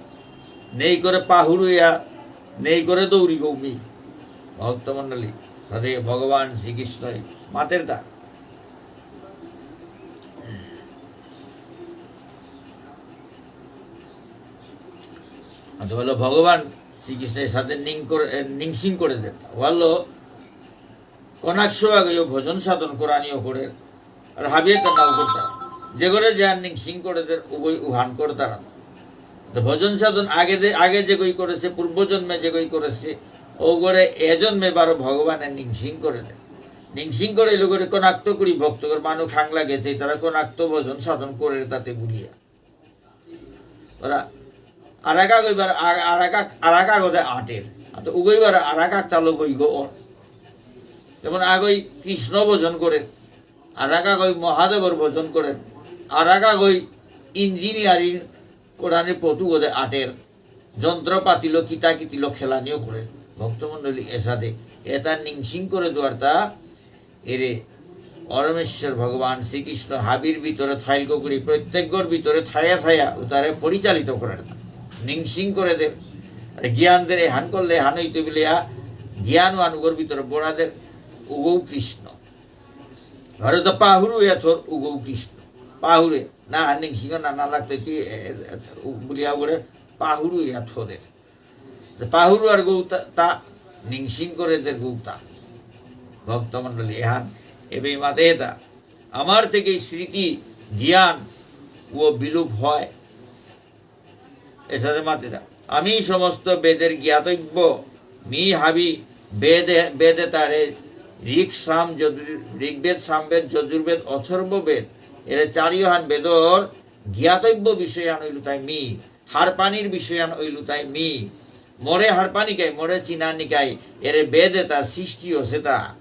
নেই করে পাহুরুয়া, নেই করে দৌড়িগ মি। ভক্তমণ্ডলী, সাথে ভগবান শ্রীকৃষ্ণই মাতেরতা। তো বললো, ভগবান শ্রীকৃষ্ণের সাথে নিং করে, এ, নিংসিং করে দেন। বললো, কনাক সোয়াগেও ভজন সাধন করানিও করে, আর হাবিয়ে তো নাও করতা। যে করে যে আর নিংসিং করে দের, উভয় উহান করতারা। তো ভজন সাধন আগে দে, আগে যেগই করেছে, পূর্বজন্মে যেগই করেছে, ও করে এ জন্মে বারো ভগবানের নিংসিং করে দেন। নিংসিং করে লোকরে কনাক্ত করি ভক্তগর মানু খাং লাগে যে তারা কনাক্ত ভজন সাধন করে তাতে বুলিয়া। ওরা আরাকা গইবার আ-, আরাকা, আরাকা গদে আটের। আতো উগইবার আরাকা তালো গই গো অর। যেমন আগই কৃষ্ণ ভজন করে, আরাকা গই মহাদেবর ভজন করে, আরাকা গই ইঞ্জিনিয়ারিং করানি পথু গদে আটের। যন্ত্রপাতিলো কিতা কিতিলো খেলানিও করে। ভক্তমণ্ডলী এসাদে এটা নিংসিং করে দুয়ারতা এরে পরমেশ্বর ভগবান শ্রীকৃষ্ণ হাবির ভিতরে থাইল করি প্রত্যেকর ভিতরে থায়া থায়া উতারে পরিচালিত করে। নিংসিং করে দে। আর জ্ঞান দের এহান করলে এহান হইতে বলিয়া জ্ঞান ওয়ান উগর ভিতরে বড়া দের উগৌ কৃষ্ণ। ঘরে তো পাহুরু এথর উগৌ কৃষ্ণ। পাহুরে না হান নিংসিং না না লাগতে কি এ, এ, এ, উ-, বুলিয়া করে পাহুরু এথরের। পাহুরু আর গৌতা, তা নিংসিং করে দের গৌতা। ভক্তমণ্ডলী, এহান এবে মাতে এতা। আমার থেকে স্মৃতি, জ্ঞান ও বিলোপ হয়। এসাদে মাতে তা। আমি সমস্ত বেদের জ্ঞাতব্য, মি হাবি বেদে, বেদে তারে ঋক সাম যজুর-, ঋগ্বেদ, সামবেদ, যজুর্বেদ, অথর্ববেদ, এরে চারিওহান বেদর জ্ঞাতব্য বিষয়হান হইল তাই মি। হারপানির বিষয়ান ওই লুতাই মি। মোরে হারপানিকাই, মোরে চিনানিকাই, এরে বেদ এতা সৃষ্টি হসেতা।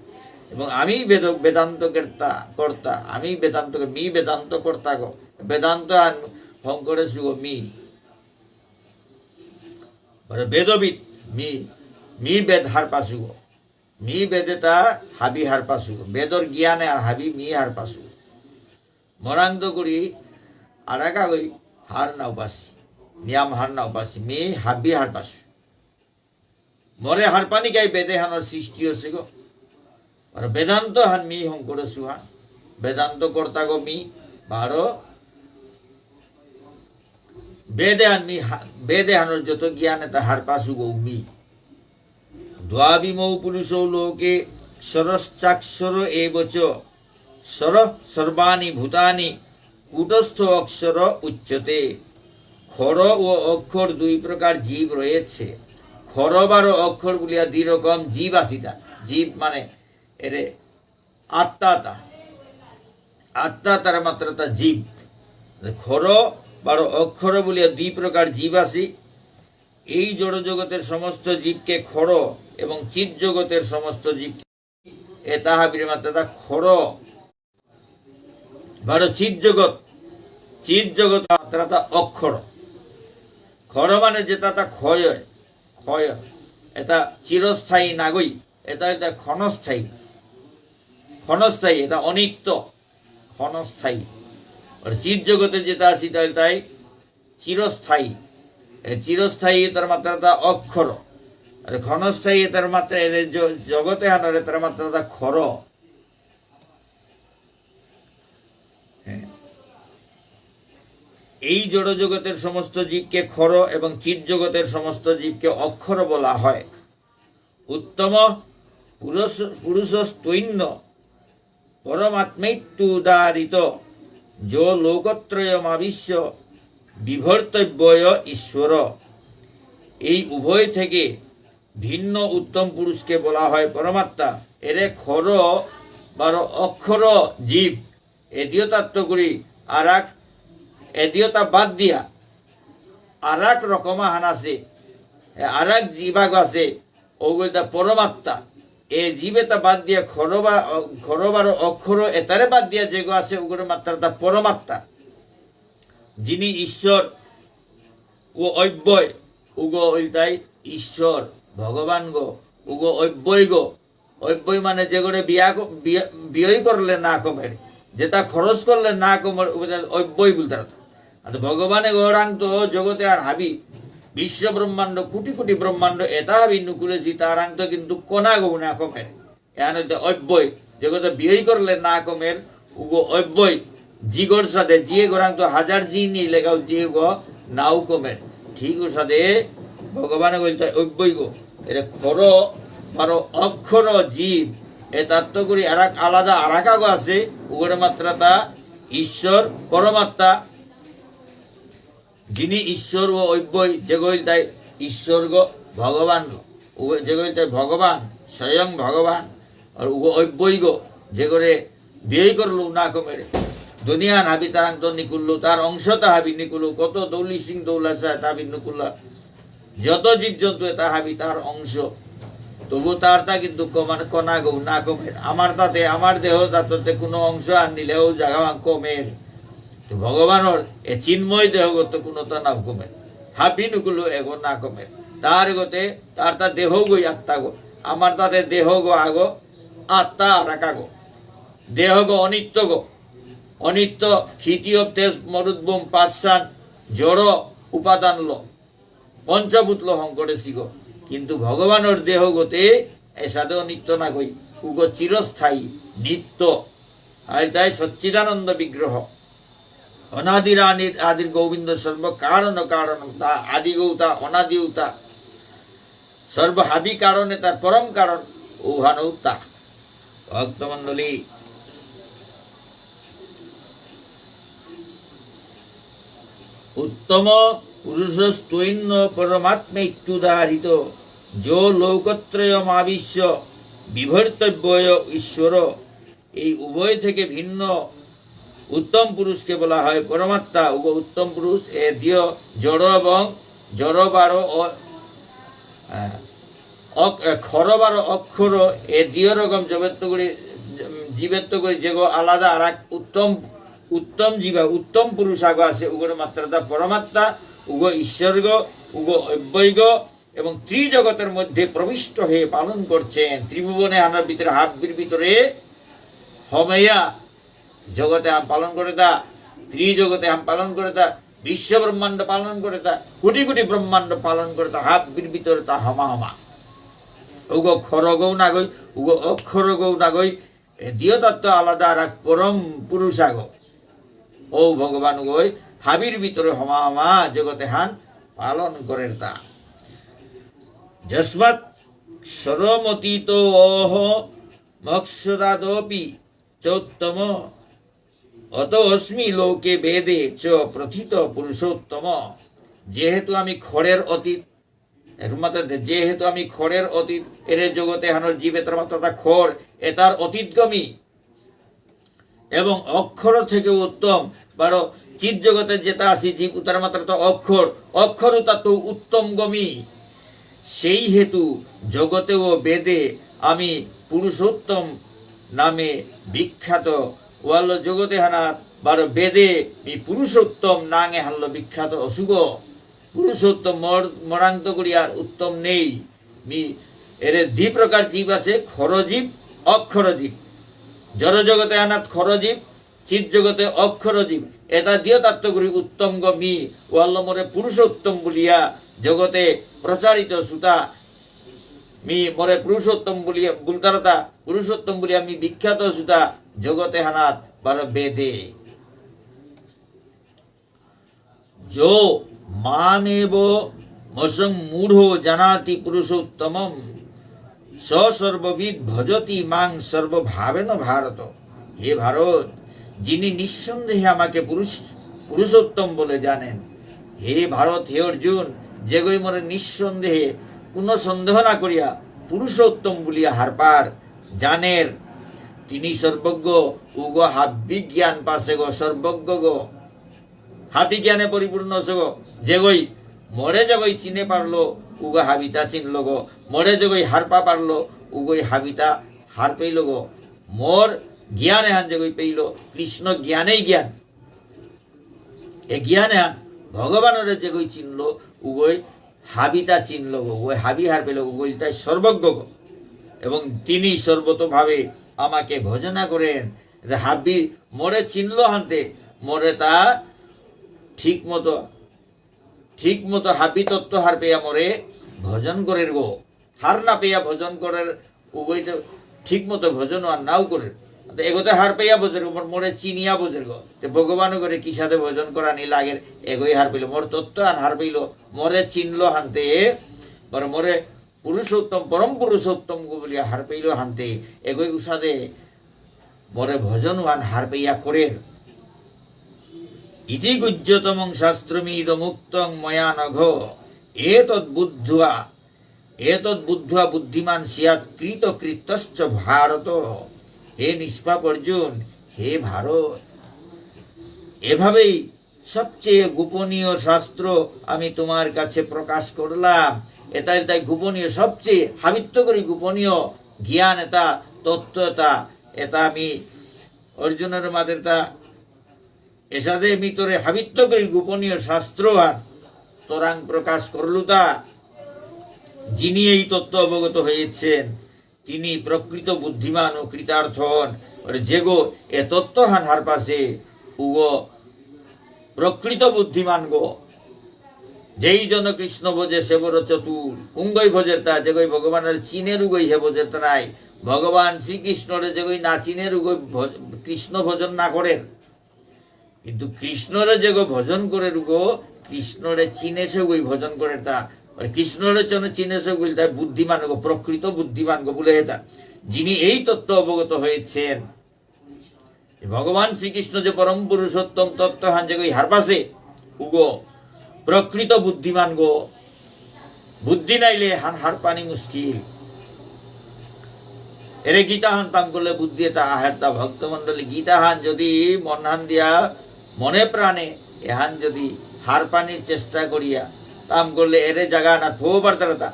এবং আমি বেদ, বেদান্ত কর্তা, কর্তা, আমি বেদান্ত, মি বেদান্ত কর্তা গো। বেদান্ত আন হংকরে সুগো মি। মানে বেদবিদ, মি, মি বেদ হারপাসুগো। মি বেদ এতা হাবি হারপাসুগো। বেদর জ্ঞানে আর হাবি মি হারপাসুগো। মরাং দগুরি আরাকাগই হার নাউপাসি, নিয়াম হার নাউপাসি, মি হাবি হারপাসু। মরে হারপানিকাই বেদে হানর সৃষ্টি হসে গো। আর বেদান্ত হান মি হংকরসু হা, বেদান্ত কর্তা গো মি, বারো বেদে হান মি হা-, বেদে হানর যত জ্ঞান এতা হারপাসু গো মি। দ্বাবিমৌ পুরুষৌ লোকে সরশ্চাক্ষর এব চ। সরঃ সর্বাণি ভূতানি কূটস্থ অক্ষর উচ্যতে। খর ও অক্ষর দুই প্রকার জীব রয়েছে। খর বারো অক্ষর বুলিয়া দুই রকম জীব আসিতা। জীব মানে এরে আত্মাতা। আত্মাতার মাত্রাতা জীব। খর বারো অক্ষর বুলিয়া দুই প্রকার জীব আসি। এই জড় জগতের সমস্ত জীবকে খর এবং চিৎ জগতের সমস্ত জীবকে এতা হাবিরে মাত্রাতা খর। বারো চিৎ জগৎ, চিৎ জগৎ মাত্রাতা অক্ষর। খর মানে যেতা তা ক্ষয় হয়, ক্ষয় হয়। এতা চিরস্থায়ী নাগই, এতা, এতা ক্ষণস্থায়ী, ক্ষণস্থায়ী, এতা অনিত্য, ক্ষণস্থায়ী। আর চিৎ জগতে যেতা আসি তাই, তাই চিরস্থায়ী। এ চিরস্থায়ী এতার মাত্রাতা অক্ষর। আর ক্ষণস্থায়ী এতার মাত্রা, এরে জ-, জগতে হানর এতার মাত্রাতা খর। হ্যাঁ। এই জড় জগতের সমস্ত জীবকে খর এবং চিৎ জগতের সমস্ত জীবকে অক্ষর বলা হয়। উত্তম পুরুষ, পুরুষস্ত্বৈন্য পরমাত্মৈত্যুদাহৃত যো লোকত্রয়মাবিশ্য বিভর্তব্যয় ঈশ্বর। এই উভয় থেকে ভিন্ন উত্তম পুরুষকে বলা হয় পরমাত্মা। এরে খর বারো অক্ষর জীব, এদিও তাত্ত করি আরাক, এদিও তা বাদ দিয়া আরাক রকম আহান আছে, এ আরাক জীবাগ আছে, ওগুলো তা পরমাত্মা। এ জীব এতা বাদ দিয়া খর বা, খর বারো অক্ষর এতারে বাদ দিয়া যেগো আছে, ওগুলো মাত্রাতা পরমাত্মা। যিনি ঈশ্বর ও অব্যয়, উগো ইলতাই ঈশ্বর, ভগবান গো, উগো অব্যয় গো। অব্যয় মানে যেগরে বিয়া ক-, বিয়া-, ব্যয় করলে না কমের, যেতা খরচ করলে না কমের, উগরে অব্যয় বুলতারা। আর ভগবানে গৌরাং তো জগতে আর হাবি, বিশ্ব ব্রহ্মাণ্ড, কোটি কোটি ব্রহ্মাণ্ড, এতা হাবি নুকুলেসি তারাং তো কিন্তু কণা গৌ না কমের। এহান হইতে অব্যয়, যেগতে ব্যয় করলে না কমের, উগো অব্যয়, জিগর সাদে, জিয়ে গরাং তো হাজার জি নি লেগাও জিয়ে গো নাও কমের। ঠিক ও সাদে ভগবানে বলতে অব্যয় গো। এরে খর বারো অক্ষর জীব, এ তাত্ত করি আরাক আলাদা আরাক আগো আছে, উগরে মাত্রাতা ঈশ্বর, পরমাত্মা, যিনি ঈশ্বর ও অব্যয়, যেগো ইলতাই ঈশ্বর গো, ভগবান গো, ও যেগো ইলতাই ভগবান, স্বয়ং ভগবান। আর উগো অব্যয়গ, যে করে ব্যয় করলো না কমের। দুনিয়ান হাবি তারাং তো নিকুললো, তার অংশ তা হাবি নিকুললো, কত দৌলি সিং দৌলা সা তা হাবি নিকুললা। যত জীবজন্তু এতা হাবি তার অংশ। তবু তার তা কিন্তু কমান কণাগো না কমের। আমার তাতে, আমার দেহ তাতে কোনো অংশ আর নিলেও জায়গা কমের। তো ভগবানর এ চিন্ময় দেহগত কোনো তা নাও কমের। হাবি নিকুললো এগো না কমের। তার গতে, তার তা দেহগই আত্মাগো। আমার তাতে দেহগো আগো, আত্মা আরাকাগো। দেহগো অনিত্যগো। অনিত্য, ক্ষিতি অপ তেজ মরুৎ ব্যোম পাষাণ জড় উপাদানলো। পঞ্চভূতলো হঙকরেসিগো। কিন্তু ভগবানর দেহগতে এসাদে অনিত্য নাগই। উগো চিরস্থায়ী, নিত্য। আর তাই সচ্চিদানন্দ বিগ্রহ। অনাদির আনির আদির গোবিন্দ সর্ব কারণ কারণ তা আদিগৌতা অনাদিউতা। সর্ব হাবি কারণে তার পরম কারণ ঔহানৌ তা। ভক্তমণ্ডলী, উত্তম পুরুষস্ত্বন্য পরমাত্মেত্যুদাহৃত। যো লোকত্রয়মাবিশ্য বিভর্তব্যয় ঈশ্বর। এই উভয় থেকে ভিন্ন উত্তম পুরুষকে বলা হয় পরমাত্মা। উগ উত্তম পুরুষ, এ দিয় জড় এবং জড় বারো অ-, আহ, অক-, এ, খর বারো অক্ষর, এ দিয় রকম জবেত্ত করে, জীবেত্ত করে যেগো আলাদা আর এক উত্তম, উত্তম জীবা, উত্তম পুরুষ আগো আছে, উগোর মাত্রাতা পরমাত্মা, উগো ঈশ্বরগ, উগো অব্যয়গ, এবং ত্রিজগতের মধ্যে প্রবিষ্ট হয়ে পালন করছেন। ত্রিভুবনে আনার ভিতরে, হাব্বির ভিতরে হমেয়া জগতে আম পালন করে তা, ত্রিজগতে আম পালন করে তা, বিশ্ব ব্রহ্মাণ্ড পালন করে তা, কোটি কোটি ব্রহ্মাণ্ড পালন করে তা, হাব্বির ভিতরে তা হমা হমা। উগো খরগৌ নাগই, উগো অক্ষরগৌ নাগই, এ দিয় তত্ত্ব আলাদা আর এক পরম পুরুষাগ। ও ভগবান গই হাবির ভিতরে হমা হমা জগতে হান পালন করের তা। যস্মাৎ স্বরমতীতোঽহমক্ষরাদপি চোত্তম। অতোঽস্মি লোকে বেদে চ প্রথিত পুরুষোত্তম। যেহেতু আমি খড়ের অতীত, এর মাত্র দে-, যেহেতু আমি খড়ের অতীত, এরে জগতে হানোর জীবেত্ত মাত্রাতা খড়, এতার অতীতগামী। এবং অক্ষর থেকে উত্তম, বারো চিৎ জগতে যেতা আসি জীব, উতার মাত্রাতা অক্ষর, অক্ষর উতাত্ত উত্তমগামী। সেই হেতু জগতে ও বেদে আমি পুরুষোত্তম নামে বিখ্যাত। ওয়াল্ল জগতে হানাত বারো বেদে মি পুরুষোত্তম নাঙে হানলো বিখ্যাত অসুগ। পুরুষোত্তম মর-, মরান্ত করি আর উত্তম নেই। মি-, এরে দ্বি প্রকার জীব আছে, খরজীব, অক্ষরজীব। জড় জগতে আনাত খরজীব, চিৎ জগতে অক্ষরজীব। এতা দিয় তাত্ত করি উত্তমগ মি, ওয়াল্ল মোরে পুরুষোত্তম বুলিয়া জগতে প্রচারিত সুতা। মি মোরে পুরুষোত্তম বুলিয়া, বুলতারাতা পুরুষোত্তম বুলিয়া মি বিখ্যাত সুতা জগতে হানাত বারো বেদে। যো মামেবমসম্মূঢ়ো জানাতি পুরুষোত্তমম্, স সর্ববিদ্ ভজতি মাং সর্বভাবেন ভারত। হে ভারত, যিনি নিঃসন্দেহে আমাকে পুরুষ, পুরুষোত্তম বলে জানেন, হে ভারত, হে অর্জুন, যেগই মোরে নিঃসন্দেহে, কোনো সন্দেহ না করিয়া পুরুষোত্তম বুলিয়া হারপার, জানের, তিনি সর্বজ্ঞ, উগ হাব্বি জ্ঞান পাসেগ, সর্বজ্ঞগ। হাবি জ্ঞানে পরিপূর্ণ অসগ, যেগই মোরে যেগই চিনে পারলো, উগই হাবিতা চিনলগ, মোরে যেগই হারপা পারলো, উগই হাবিতা হারপেইলগ। মোর জ্ঞান এহান যেগই পেইল, কৃষ্ণ জ্ঞানেই জ্ঞান। এ জ্ঞান এহান ভগবানরে যেগই চিনলো, উগই হাবিতা চিনলগ, উগই হাবি হারপেইলগ, উগই তাই সর্বজ্ঞগ। এবং তিনি সর্বতোভাবে আমাকে ভজনা করেন। যে হাবি মোরে চিনলো হানতে, মোরে তা ঠিক মতো, ঠিক মতো হাবি তত্ত্ব হারপেয়া মোরে ভজন করের গো। হার না পেয়া ভজন করের, উগই তো ঠিক মতো ভজন আর নাও করের। তো এগোতে হারপেয়া ভজের গো, মোর-, মোরে চিনিয়া ভজের গো। তে ভগবান করে কিসাদে ভজন করানি লাগের, এগোই হারপেইল, মোর তত্ত্ব আন হারপেইল, মোরে চিনলো হানতে, মোরে, মোরে পুরুষোত্তম, পরম পুরুষোত্তম গো বুলিয়া হারপেইল হানতে, এগোই উসাদে মোরে ভজন ওয়ান হারপেয়া করের। ইতি গুহ্যতমং শাস্ত্রমিদমুক্তং ময়া নঘ। এতদ্বুদ্ধ্বা এতদ্ বুদ্ধ্বা বুদ্ধিমান্ স্যাৎ কৃতকৃত্যশ্চ ভারত। হে নিষ্পাপ অর্জুন, হে ভারত, এভাবেই সবচেয়ে গোপনীয় শাস্ত্র আমি তোমার কাছে প্রকাশ করলাম। এতা এতাই গোপনীয়, সবচেয়ে হাবিত্ত করি গোপনীয় জ্ঞান এতা, তত্ত্ব এতা, এতা আমি অর্জুনরে মাতেরতা, এসাদে মি তোরে হাবিত্ত করি গোপনীয় শাস্ত্র আর তোরাং প্রকাশ করলুতা। যিনি এই তত্ত্ব অবগত হয়েছেন, তিনি প্রকৃত বুদ্ধিমান ও কৃতার্থ হন। ওরে যেগো এ তত্ত্বহান হারপাসে, উগো প্রকৃত বুদ্ধিমান গো। যেই জন কৃষ্ণ ভজে সে বড় চতুর। কুঙগই ভজেরতা, যেগই ভগবানরে চিনের উগই হে ভজেরতা নাই। ভগবান শ্রীকৃষ্ণরে যেগই না চিনের উগই ভজ-, কৃষ্ণ ভজন না করের। কিন্তু কৃষ্ণরে যেগো ভজন করের উগো, কৃষ্ণরে চিনেসে উগই ভজন করেরতা। আর কৃষ্ণরে চন চিনেসে উগই তাই বুদ্ধিমান গো, প্রকৃত বুদ্ধিমান গো বুলে এতা। যিনি এই তত্ত্ব অবগত হয়েছেন, যে ভগবান শ্রীকৃষ্ণ যে পরম পুরুষোত্তম তত্ত্বহান যেগই হারপাসে, উগো প্রকৃত বুদ্ধিমান গো। বুদ্ধি নাইলে হান হারপানি মুশকিল। এরে গীতাহান তাম করলে বুদ্ধি এতা আহেরতা। ভক্তমণ্ডলী, গীতাহান যদি মনহান দিয়া, মনে প্রাণে এহান যদি হারপানির চেষ্টা করিয়া তাম করলে এরে জাগা না থো পারতারাতা।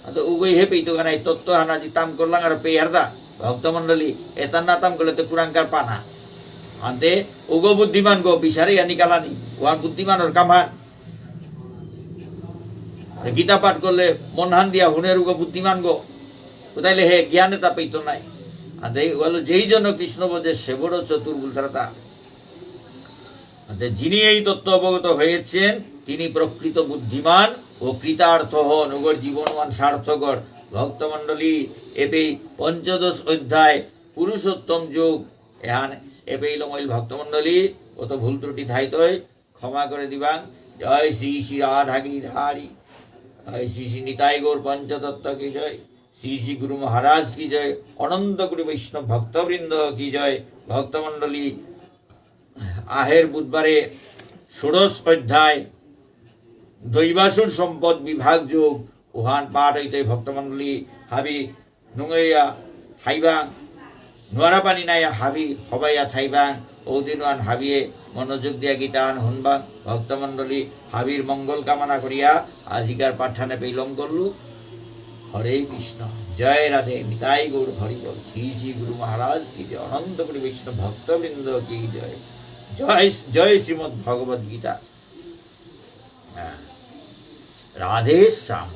আতো উগই হে পেইতো গানাই তত্ত্বহান আজি তাম করলাং আর পেয়ারদা। ভক্তমণ্ডলী, এতা না তাম করলে তো কুরাংকার পানা। আনতে উগো বুদ্ধিমান গো, বিচারে আনি কালানি, ওয়ান বুদ্ধিমানর কামহান। গীতা পাঠ করলে মনহান দিয়া হুনের উগো বুদ্ধিমান গো। কোথাইলে হে জ্ঞান এতা পেইতো নাই। আনতে ওয়ালো যেই জন কৃষ্ণ ভজে সে বড় চতুর বুলতারাতা। অর্থাৎ যিনি এই তত্ত্ব অবগত হয়েছেন, তিনি প্রকৃত বুদ্ধিমান ও কৃতার্থ হন, উগর জীবনমান সার্থক অর। ভক্তমণ্ডলী, এপেই পঞ্চদশ অধ্যায় পুরুষোত্তম যোগ, এহান এপেই লমইল ভক্তমণ্ডলী, কত ভুল ত্রুটি থাইতই, ক্ষমা করে দিবাং। জয় শ্রী শ্রী রাধা গিরিধারী, জয় শ্রী শ্রী নিতাই গৌর পঞ্চতত্ত্ব কি জয়, শ্রী শ্রী গুরু মহারাজ কি জয়, অনন্ত কোটি বৈষ্ণব ভক্তবৃন্দ কি জয়। ভক্তমণ্ডলী, আহের বুধবারে ষোড়শ অধ্যায় দৈবাসুর সম্পদ বিভাগ যোগ, উহান পাঠ হইতে ভক্তমণ্ডলী হাবি নুঙইয়া থাইবাং, নুয়ারা পানি নাইয়া হাবি হবাইয়া থাইবাং, ঔদিন উহান হাবিয়ে মনোযোগ দিয়া গীতাহান হুনবাং। ভক্তমণ্ডলী হাবির মঙ্গল কামনা করিয়া আজিকার পাঠহান এপেই লম করলু। হরে কৃষ্ণ, জয় রাধে, নিতাই গৌর হরি বল, শ্রী শ্রী গুরু মহারাজ কি জয়, অনন্ত কোটি বৈষ্ণব ভক্তবৃন্দ কি জয়, জয়, জয় শ্রীমদ্ ভগবদ গীতা। হ্যাঁ। রাধে শ্যাম।